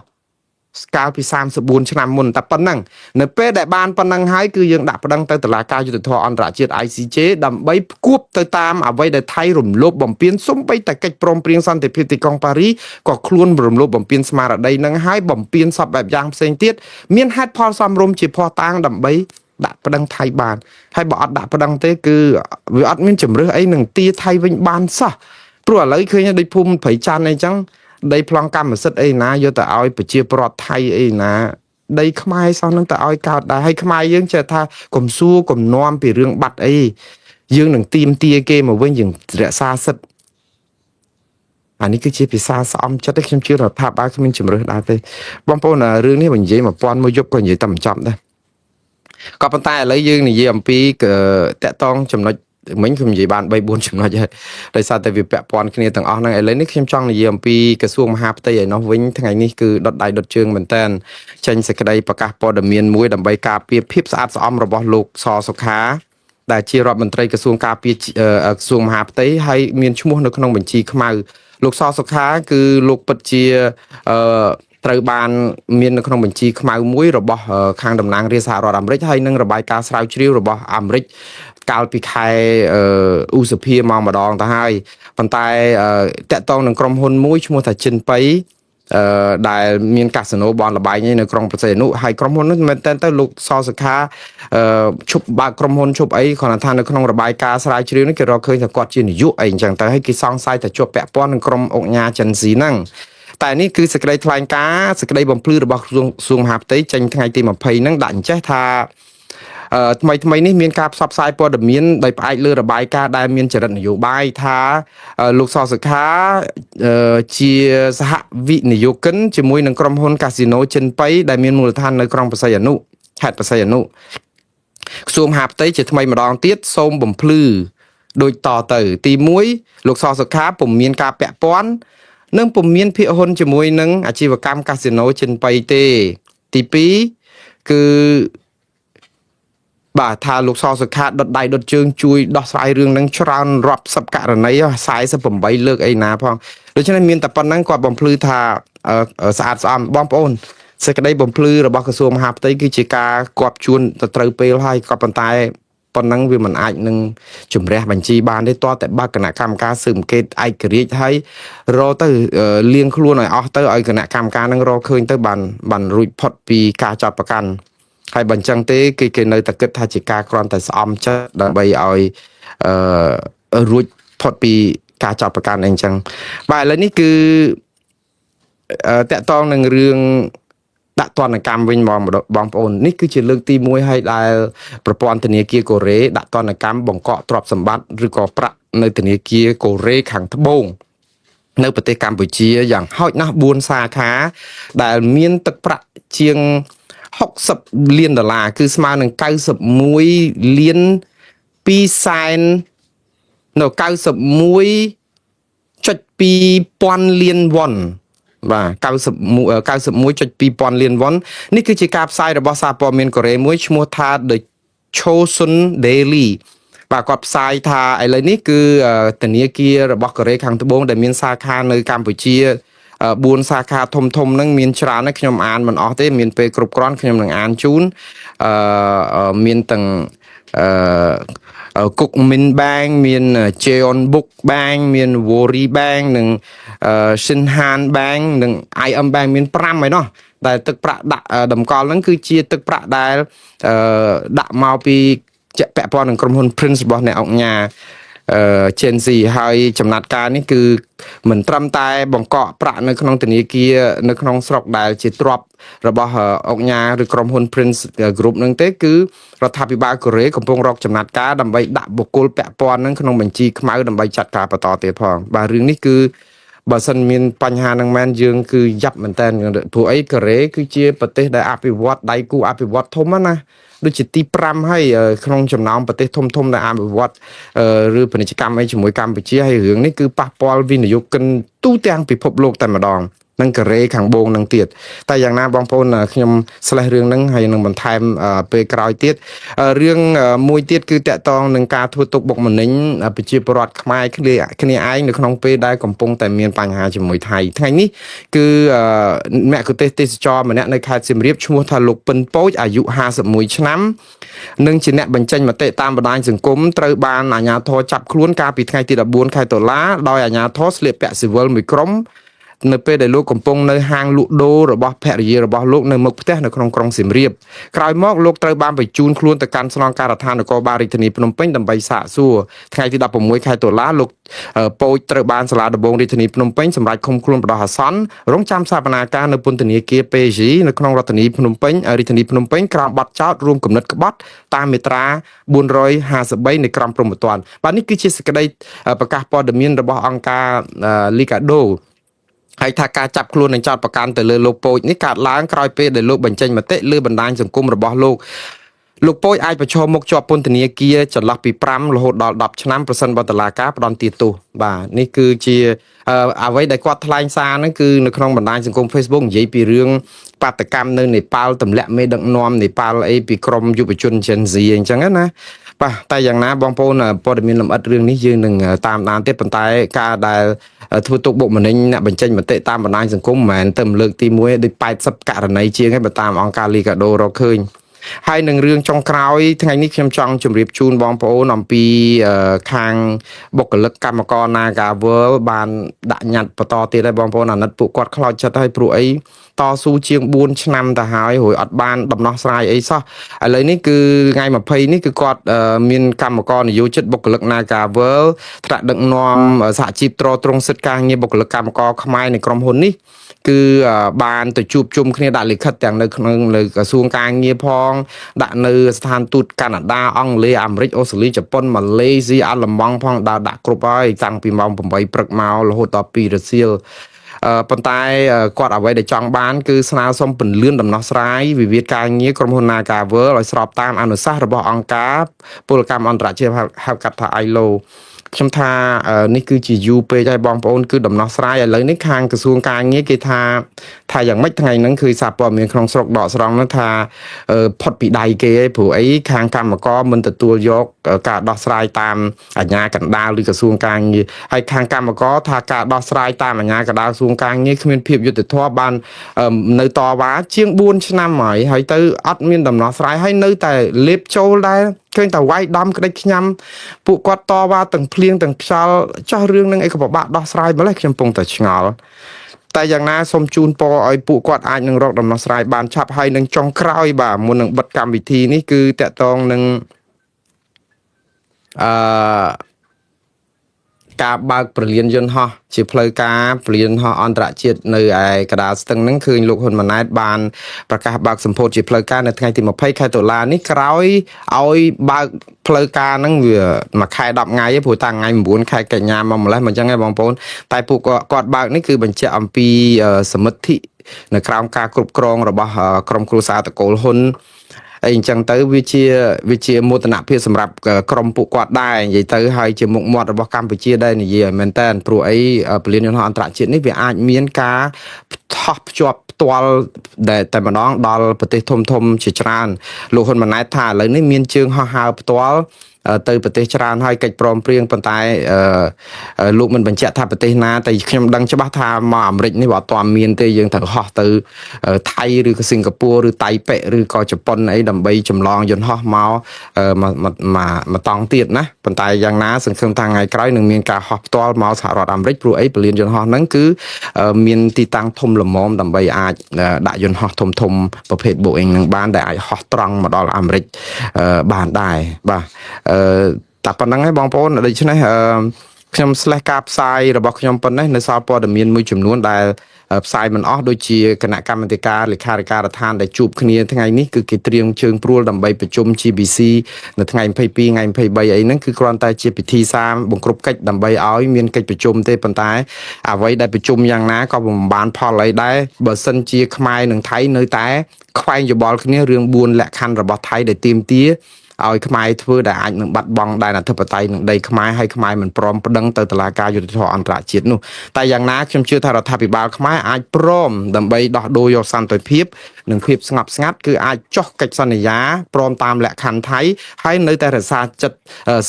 កាលពី34ឆ្នាំមុនតែប៉ុណ្ណឹងនៅពេលដែលបានប៉ុណ្ណឹងហើយគឺយើងដាក់ប្តឹងទៅតុលាការយុត្តិធម៌អន្តរជាតិ ICJ ដើម្បីផ្គួបទៅតាមអ្វីដែលថៃរំលោភបំពានសូម្បីតែកិច្ចព្រមព្រៀងសន្តិភាពទីក្រុងប៉ារីក៏ខ្លួនរំលោភបំពានស្មារតីនឹងហើយបំពានសពបែបយ៉ាងផ្សេងទៀតមានហេតុផលសមរម្យជាភស្តុតាងដើម្បីដាក់ប្តឹងថៃបានហើយបើអត់ដាក់ប្តឹងទេគឺវាអត់មានជំរឹះអីនឹងទាថៃវិញបានសោះព្រោះឥឡូវឃើញដូចភូមិព្រៃច័ន្ទអីចឹងដីប្លង់កម្មសិទ្ធិអីណាយកទៅឲ្យប្រជាពលរដ្ឋថៃអីណាដីខ្មែរសោះនឹងទៅឲ្យកើតដែរហើយខ្មែរយើងចេះថាកុំសួរកុំនាំពីរឿងបាត់អីយើងនឹងទៀមទាគេមកវិញយើងរក្សាសិទ្ធិអានេះគឺជាភាសាស្អំចិត្តខ្ញុំជឿរដ្ឋាភិបាលគ្មានជំរឹះដែរទេបងប្អូនរឿងនេះបើនិយាយ1000មួយយប់ក៏និយាយតែមិនចប់ដែរ ក៏ប៉ុន្តែឥឡូវយើងនិយាយអំពីតកតងចំណុចមិញខ្ញុំនិយាយបាន3 4ចំណុចហើយដោយសារតែវាពាក់ព័ន្ធគ្នាទាំងអស់ហ្នឹងឥឡូវនេះខ្ញុំចង់និយាយអំពីក្រសួងមហាផ្ទៃឯណោះវិញថ្ងៃនេះគឺដុតដៃដុតជើងមែនតើចេញសេចក្តីប្រកាសព័ត៌មានមួយដើម្បីការពារភាពស្អាតស្អំរបស់លោកសសុខាដែលជារដ្ឋមន្ត្រីក្រសួងការពារក្រសួងមហាផ្ទៃហើយមានឈ្មោះនៅក្នុងបញ្ជីខ្មៅលោកសសុខាគឺលោកពិតជាអឺត្រូវបានមាននៅក្នុងបញ្ជីខ្មៅមួយរបស់ខាងតំណាងរាស្ត្រសហរដ្ឋអាមេរិកហើយនិងរបាយការណ៍ស្រាវជ្រាវរបស់អាមេរិកកាលពីខែឧសភាមកម្ដងទៅហើយប៉ុន្តែតកតងនឹងក្រុមហ៊ុនមួយឈ្មោះថាចិនប៉ៃអឺដែលមានកាស៊ីណូបនលបែងនៅក្រុងប្រសេនុហើយក្រុមហ៊ុននោះមែនតើទៅលោកសសុខាអឺឈប់បើកក្រុមហ៊ុនឈប់អីគ្រាន់តែថានៅក្នុងរបាយការណ៍ស្រាវជ្រាវនេះគេរកឃើញថាគាត់ជានាយកអីអញ្ចឹងទៅហើយគេសង្ស័យថាជាប់ពាក់ព័ន្ធនឹងក្រុមអង្គការចិនស៊ីហ្នឹងតែនេះគឺសេចក្តីថ្លែងការណ៍សេចក្តីបំភ្លឺរបស់ក្រសួងមហាផ្ទៃចេញថ្ងៃទី20ហ្នឹងដាក់អញ្ចេះថាថ្មីថ្មីនេះមានការផ្សព្វផ្សាយព័ត៌មានដោយផ្អែកលើរបាយការណ៍ដែលមានចរិតនយោបាយថាលោកសសុខាជាសហវិនិយោគិនជាមួយនឹងក្រុមហ៊ុនកាស៊ីណូចិនប៉ៃដែលមានមូលដ្ឋាននៅក្រុងបរសៃអនុខេត្តបរសៃអនុក្រសួងមហាផ្ទៃជាថ្មីម្ដងទៀតសូមបំភ្លឺដូចតទៅទី1លោកសសុខាពុំមានការពាក់ព័ន្ធនិងពុំមានភាគហ៊ុនជាមួយនឹងអាជីវកម្មកាស៊ីណូចិនប៉ៃទេទី2គឺបាទថាលោកសសុខាដុតដៃដុតជើងជួយដោះស្រាយរឿងហ្នឹងច្រើនរាប់សិបករណី48លើកអីណាផងដូច្នេះមានតែប៉ុណ្្នឹងគាត់បំភ្លឺថាស្អាតស្អំបងប្អូនសេចក្តីបំភ្លឺរបស់ក្រសួងមហាផ្ទៃគឺជាការគាប់ជួនទៅត្រូវពេលហើយក៏ប៉ុន្តែប៉ុណ្ណឹងវាមិនអាចនឹងជំរះបញ្ជីបានទេតតែបើគណៈកម្មការស៊ើបអង្កេតឯករាជ្យហើយរកទៅលៀងខ្លួនឲ្យអស់ទៅឲ្យគណៈកម្មការនឹងរកឃើញទៅបានរួចផុតពីការចាត់ប្រកាន់ហើយបើអញ្ចឹងទេគេនៅតែគិតថាជាការគ្រាន់តែស្អំចិត្តដើម្បីឲ្យអឺរួចផុតពីការចាត់ប្រកាន់អីអញ្ចឹងបាទឥឡូវនេះគឺតកតងនឹងរឿងដាក់ទណ្ឌកម្មវិញបងប្អូននេះគឺជាលើកទី1ហើយដែលប្រព័ន្ធធនាគារកូរ៉េដាក់ទណ្ឌកម្មបង្កកទ្រព្យសម្បត្តិឬក៏ប្រាក់នៅធនាគារកូរ៉េខាងត្បូងនៅប្រទេសកម្ពុជាយ៉ាងហោចណាស់4សាខាដែលមានទឹកប្រាក់ជាង60លានដុល្លារគឺស្មើនឹង91លាន2សែននៅ 91.2 ពាន់លានវ៉ុនបាទ91.2ពាន់លានវ៉ុននេះគឺជាការផ្សាយរបស់សារព័ត៌មានកូរ៉េមួយឈ្មោះថា The Chosun Daily បាទគាត់ផ្សាយថាឥឡូវនេះគឺធនាគាររបស់កូរ៉េខាងត្បូងដែលមានសាខានៅកម្ពុជា4សាខាធំធំហ្នឹងមានច្រើនណាស់ខ្ញុំអានមិនអស់ទេមានពេលគ្រប់គ្រាន់ខ្ញុំនឹងអានជូនអឺមានទាំងអឺគុកមីន Bank មាន Jeonbuk Bank មាន Wori Bank និង Shinhan Bank និង IM Bank មាន5ឯណោះដែលទឹកប្រាក់ដាក់តម្កល់ហ្នឹងគឺជាទឹកប្រាក់ដែលដាក់មកពីពាក់ព័ន្ធនឹងក្រុមហ៊ុន Prince របស់អ្នកអង្គការអឺ Gen Z ហើយចំណាត់ការនេះគឺមិនត្រឹមតែបង្កកប្រាក់នៅក្នុងធនាគារនៅក្នុងស្រុកដែលជាទ្រព្យរបស់អង្គការឬក្រុមហ៊ុន Prince Group នឹងទេគឺរដ្ឋាភិបាលកូរ៉េកំពុងរកចំណាត់ការដើម្បីដាក់បុគ្គលពាក់ព័ន្ធនឹងក្នុងបញ្ជីខ្មៅដើម្បីចាត់ការបន្តទៀតផងបាទរឿងនេះគឺបើសិនមានបញ្ហានឹងមែនយើងគឺយ៉ាប់មែនតើព្រោះអីកូរ៉េគឺជាប្រទេសដែលអភិវឌ្ឍដៃគូអភិវឌ្ឍធំណាដូចជាទី5ហើយក្នុងចំណោមប្រទេសធំធំដែលអភិវឌ្ឍឬពាណិជ្ជកម្មអីជាមួយកម្ពុជាហើយរឿងនេះគឺប៉ះពាល់វិនិយោគិនទូទាំងពិភពលោកតែម្ដងនិងកូរ៉េខាងបូងនឹងទៀតតែយ៉ាងណាបងប្អូនខ្ញុំស្លេះរឿងហ្នឹងហើយនឹងបន្ថែមពេលក្រោយទៀតរឿងមួយទៀតគឺតកតងនឹងការធ្វើទុកបុកម្នេញប្រជាពលរដ្ឋខ្មែរគ្នាគ្នាឯងនៅក្នុងពេលដែលកំពុងតែមានបញ្ហាជាមួយថៃថ្ងៃនេះគឺមគ្គុទ្ទេសក៍ទេសចរម្នាក់នៅខេត្តសៀមរាបឈ្មោះថាលោកពិនពោចអាយុ51ឆ្នាំនិងជាអ្នកបញ្ចេញមតិតាមបណ្ដាញសង្គមត្រូវបានអាជ្ញាធរចាប់ខ្លួនកាលពីថ្ងៃទី14ខែតុលាដោយអាជ្ញាធរស្លៀកពាក់ស៊ីវិលមួយក្រុមនៅពេលដែលលោកកំពុងនៅហាងលក់ដូររបស់ភរិយារបស់លោកនៅមុខផ្ទះនៅក្នុងក្រុងសៀមរាបក្រោយមកលោកត្រូវបានបញ្ជូនខ្លួនទៅកាន់ស្នងការដ្ឋាននគរបាលរាជធានីភ្នំពេញដើម្បីសាកសួរថ្ងៃទី16ខែតុលាលោកពោចត្រូវបានសាលាដំបងរាជធានីភ្នំពេញសម្រេចឃុំខ្លួនបណ្ដោះអាសន្នរងចាំសវនាការនៅពន្ធនាគារ PG នៅក្នុងរដ្ឋធានីភ្នំពេញរាជធានីភ្នំពេញក្រោមបទចោទរួមគំនិតក្បត់តាមមាត្រា453នៃក្រមព្រហ្មទណ្ឌបាទនេះគឺជាសេចក្តីប្រកាសព័ត៌មានរបស់អង្គការលីកាដូហើយថាការចាប់ខ្លួននិងចោទប្រកាន់ទៅលើលោកពោចនេះកើតឡើងក្រោយពេលដែលលោកបញ្ចេញមតិលើបណ្ដាញសង្គមរបស់លោក លោកប៉ូចអាចប្រឈមមុខជាប់ពន្ធនាគារចន្លោះពី5រហូតដល់10ឆ្នាំប្រសិនបើតុលាការផ្តន្ទាទោសបាទនេះគឺជាអ្វីដែលគាត់ថ្លែងសារហ្នឹងគឺនៅក្នុងបណ្ដាញសង្គម Facebook និយាយពីរឿងបាតកម្មនៅនេប៉ាល់ទម្លាក់មេដឹកនាំនេប៉ាល់អីពីក្រមយុវជន Gen Z អញ្ចឹងណាបាទតែយ៉ាងណាបងប្អូនព័ត៌មានលម្អិតរឿងនេះយើងនឹងតាមដានទៀតប៉ុន្តែការដែលធ្វើទុកបុកម្នេញអ្នកបញ្ចេញមតិតាមបណ្ដាញសង្គមមិនមែនទៅលើកទី1ដូច80ករណីជាងឯងបើតាមអង្គការលីកាដូរកឃើញហើយនឹងរឿងចុងក្រោយថ្ងៃនេះខ្ញុំចង់ជម្រាបជូនបងប្អូនអំពីខាងបុគ្គលិកកម្មករ Naga World បានដាក់ញត្តិបន្តទៀតហើយបងប្អូនអាណិតពួកគាត់ខ្លោចចិត្តហើយព្រោះអីតស៊ូជាង4ឆ្នាំទៅហើយរួចអត់បានដំណោះស្រាយអីសោះឥឡូវនេះគឺថ្ងៃ20នេះគឺគាត់មានកម្មករនយោជិតបុគ្គលិក Naga World ថ្នាក់ដឹកនាំសហជីពទ្រទ្រង់សិទ្ធិការងារបុគ្គលិកកម្មករខ្មែរនៃក្រុមហ៊ុននេះគឺបានទៅជួបជុំគ្នាដាក់លិខិតទាំងនៅក្នុងនៅក្រសួងការងារផងដាក់នៅស្ថានទូតកាណាដាអង់គ្លេសអាមេរិកអូស្ត្រាលីជប៉ុនម៉ាឡេស៊ីអាល្លឺម៉ង់ផងដើរដាក់គ្រប់ហើយតាំងពីម៉ោង8ព្រឹកមករហូតដល់2រសៀលប៉ុន្តែគាត់អ្វីដែលចង់បានគឺស្នើសុំពន្លឿនដំណោះស្រាយវិវាទការងារក្រុមហ៊ុន Naga World ឲ្យស្របតាមអនុសាសន៍របស់អង្គការពលកម្មអន្តរជាតិហៅកាត់ថា ILO ខ្ញុំថានេះគឺជាយូរពេកហើយបងប្អូនគឺដំណោះស្រាយឥឡូវនេះខាងក្រសួងការងារគេថាថាយ៉ាងម៉េចថ្ងៃហ្នឹងគឺសារព័ត៌មានក្នុងស្រុកដកស្រង់ហ្នឹងថាផុតពីដៃគេឯងព្រោះអីខាងកម្មករមិនទទួលយកការដោះស្រាយតាមអាជ្ញាកណ្ដាលឬក្រសួងការងារហើយខាងកម្មករថាការដោះស្រាយតាមអាជ្ញាកណ្ដាលក្រសួងការងារគ្មានភាពយុត្តិធម៌បាននៅតវ៉ាជាង4ឆ្នាំហើយហើយទៅអត់មានដំណោះស្រាយហើយនៅតែលេបចូលដែរឃើញតែវាយដំក្តិចខ្ញាំពួកគាត់តវ៉ាទាំងភ្លៀងទាំងខ្យល់ចោះរឿងនឹងអីក៏ពិបាកដោះស្រាយម្ល៉េះខ្ញុំពងតែឆ្ងល់តែយ៉ាងណាសូមជូនពរឲ្យពួកគាត់អាចនឹងរកដំណោះស្រាយបានឆាប់ហើយនឹងចុងក្រោយបាទមុននឹងបិទកម្មវិធីនេះគឺតកតងនឹងអឺការបើកព្រលានយន្តហោះជាផ្លូវការព្រលានហោះអន្តរជាតិនៅឯកដាលស្ទឹងហ្នឹងឃើញលោកហ៊ុនម៉ាណែតបានប្រកាសបើកសម្ពោធជាផ្លូវការនៅថ្ងៃទី20ខែតុលានេះក្រោយឲ្យបើកផ្លូវការហ្នឹងវាមួយខែ10ថ្ងៃឯងព្រោះតាំងថ្ងៃ9ខែកញ្ញាមកម្លេះមកអញ្ចឹងឯងបងប្អូនតែពួកគាត់បើកនេះគឺបញ្ជាក់អំពីសមិទ្ធិនៅក្រោមការគ្រប់គ្រងរបស់ក្រុមគ្រួសារតកូលហ៊ុនអីអញ្ចឹងទៅវាជាមោទនភាពសម្រាប់ក្រុមពួកគាត់ដែរនិយាយទៅហើយជាមុខមាត់របស់កម្ពុជាដែរនិយាយឲ្យមែនតើព្រោះអីពលានយន្តហោះអន្តរជាតិនេះវាអាចមានការថោះភ្ជាប់ផ្ទាល់ដែលតែម្ដងដល់ប្រទេសធំធំជាច្រើនលោកហ៊ុនម៉ាណែតថាឥឡូវនេះមានជើងហោះហើរផ្ទាល់ទៅប្រទេសច្រើនហើយកិច្ចព្រមព្រៀងប៉ុន្តែលោកមិនបញ្ជាក់ថាប្រទេសណាតែខ្ញុំដឹងច្បាស់ថាមកអាមេរិកនេះវាអត់ទាន់មានទេយើងត្រូវហោះទៅថៃឬក៏សិង្ហបុរីឬតៃប៉េឬក៏ជប៉ុនអីដើម្បីចម្លងយន្តហោះមកមកតង់ទៀតណាប៉ុន្តែយ៉ាងណាសង្ឃឹមថាថ្ងៃក្រោយនឹងមានការហោះផ្ទាល់មកសហរដ្ឋអាមេរិកព្រោះអីពលានយន្តហោះហ្នឹងគឺមានទីតាំងធំល្មមដើម្បីអាចដាក់យន្តហោះធំធំប្រភេទ Boeing នឹងបានដែលអាចហោះត្រង់មកដល់អាមេរិកបានដែរបាទតែប៉ុណ្្នឹងឯងបងប្អូនដូច្នេះខ្ញុំស្លេះការផ្សាយរបស់ខ្ញុំប៉ុណ្ណេះនៅសល់ព័ត៌មានមួយចំនួនដែលផ្សាយមិនអស់ដូចជាគណៈកម្មាធិការលេខាធិការដ្ឋានដែលជួបគ្នាថ្ងៃនេះគឺគេត្រៀមជើងព្រួលដើម្បីប្រជុំ GBC នៅថ្ងៃ22ថ្ងៃ23អីហ្នឹងគឺគ្រាន់តែជាពិធីសារបង្គ្រប់កិច្ចដើម្បីឲ្យមានកិច្ចប្រជុំទេប៉ុន្តែអ្វីដែលប្រជុំយ៉ាងណាក៏មិនបានផលអីដែរបើសិនជាខ្មែរនិងថៃនៅតែខ្វែងយោបល់គ្នារឿង4លក្ខខណ្ឌរបស់ថៃដែលទាមទារឲ្យខ្មែរធ្វើដែលអាចនឹងបាត់បង់ដែនអធិបតេយ្យនឹងដីខ្មែរហើយខ្មែរមិនព្រមប្តឹងទៅតុលាការយុត្តិធម៌អន្តរជាតិនោះតែយ៉ាងណាខ្ញុំជឿថារដ្ឋាភិបាលខ្មែរអាចព្រមដើម្បីដោះដូរយកសន្តិភាពនិងភាពស្ងប់ស្ងាត់គឺអាចចុះកិច្ចសន្យាព្រមតាមលក្ខខណ្ឌថៃហើយនៅតែរក្សាចិត្ត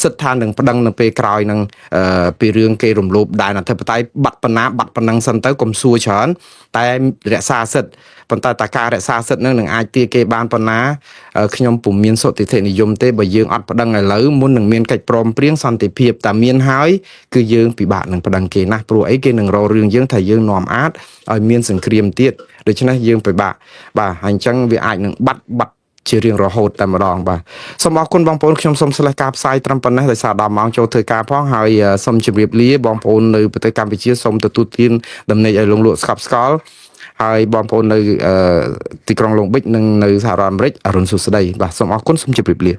សិទ្ធិថានឹងប្តឹងនៅពេលក្រោយនឹងពីរឿងគេរំលោភដែនអធិបតេយ្យបាត់ប៉ុណ្ណាបាត់ប៉ុណ្ណឹងសិនទៅកុំសួរច្រើនតែរក្សាសិទ្ធិប៉ុន្តែតើការរក្សាសិទ្ធិនឹងនឹងអាចទាគេបានប៉ុណ្ណាខ្ញុំពុំមានសុទិដ្ឋិនិយមទេបើយើងអត់ប្តឹងឥឡូវមុននឹងមានកិច្ចព្រមព្រៀងសន្តិភាពតែមានហើយគឺយើងពិបាកនឹងប្តឹងគេណាស់ព្រោះអីគេនឹងរករឿងយើងថាយើងនាំអាចឲ្យមានសង្គ្រាមទៀតដូច្នេះយើងពិបាកបាទហើយអញ្ចឹងវាអាចនឹងបាត់ជារៀងរហូតតែម្ដងបាទសូមអរគុណបងប្អូនខ្ញុំសូមស្លេះការផ្សាយត្រឹមប៉ុណ្ណេះដោយសារដល់ម៉ោងចូលធ្វើការផងហើយសូមជម្រាបលាបងប្អូននៅប្រទេសកម្ពុជាសូមទទួលទានដំណេកឲ្យលងលក់ស្កប់ស្កល់ហើយបងប្អូននៅទីក្រុងឡុងប៊ិចនិងនៅសហរដ្ឋអាមេរិកអរុណសួស្តីបាទសូមអរគុណសូមជម្រាបលា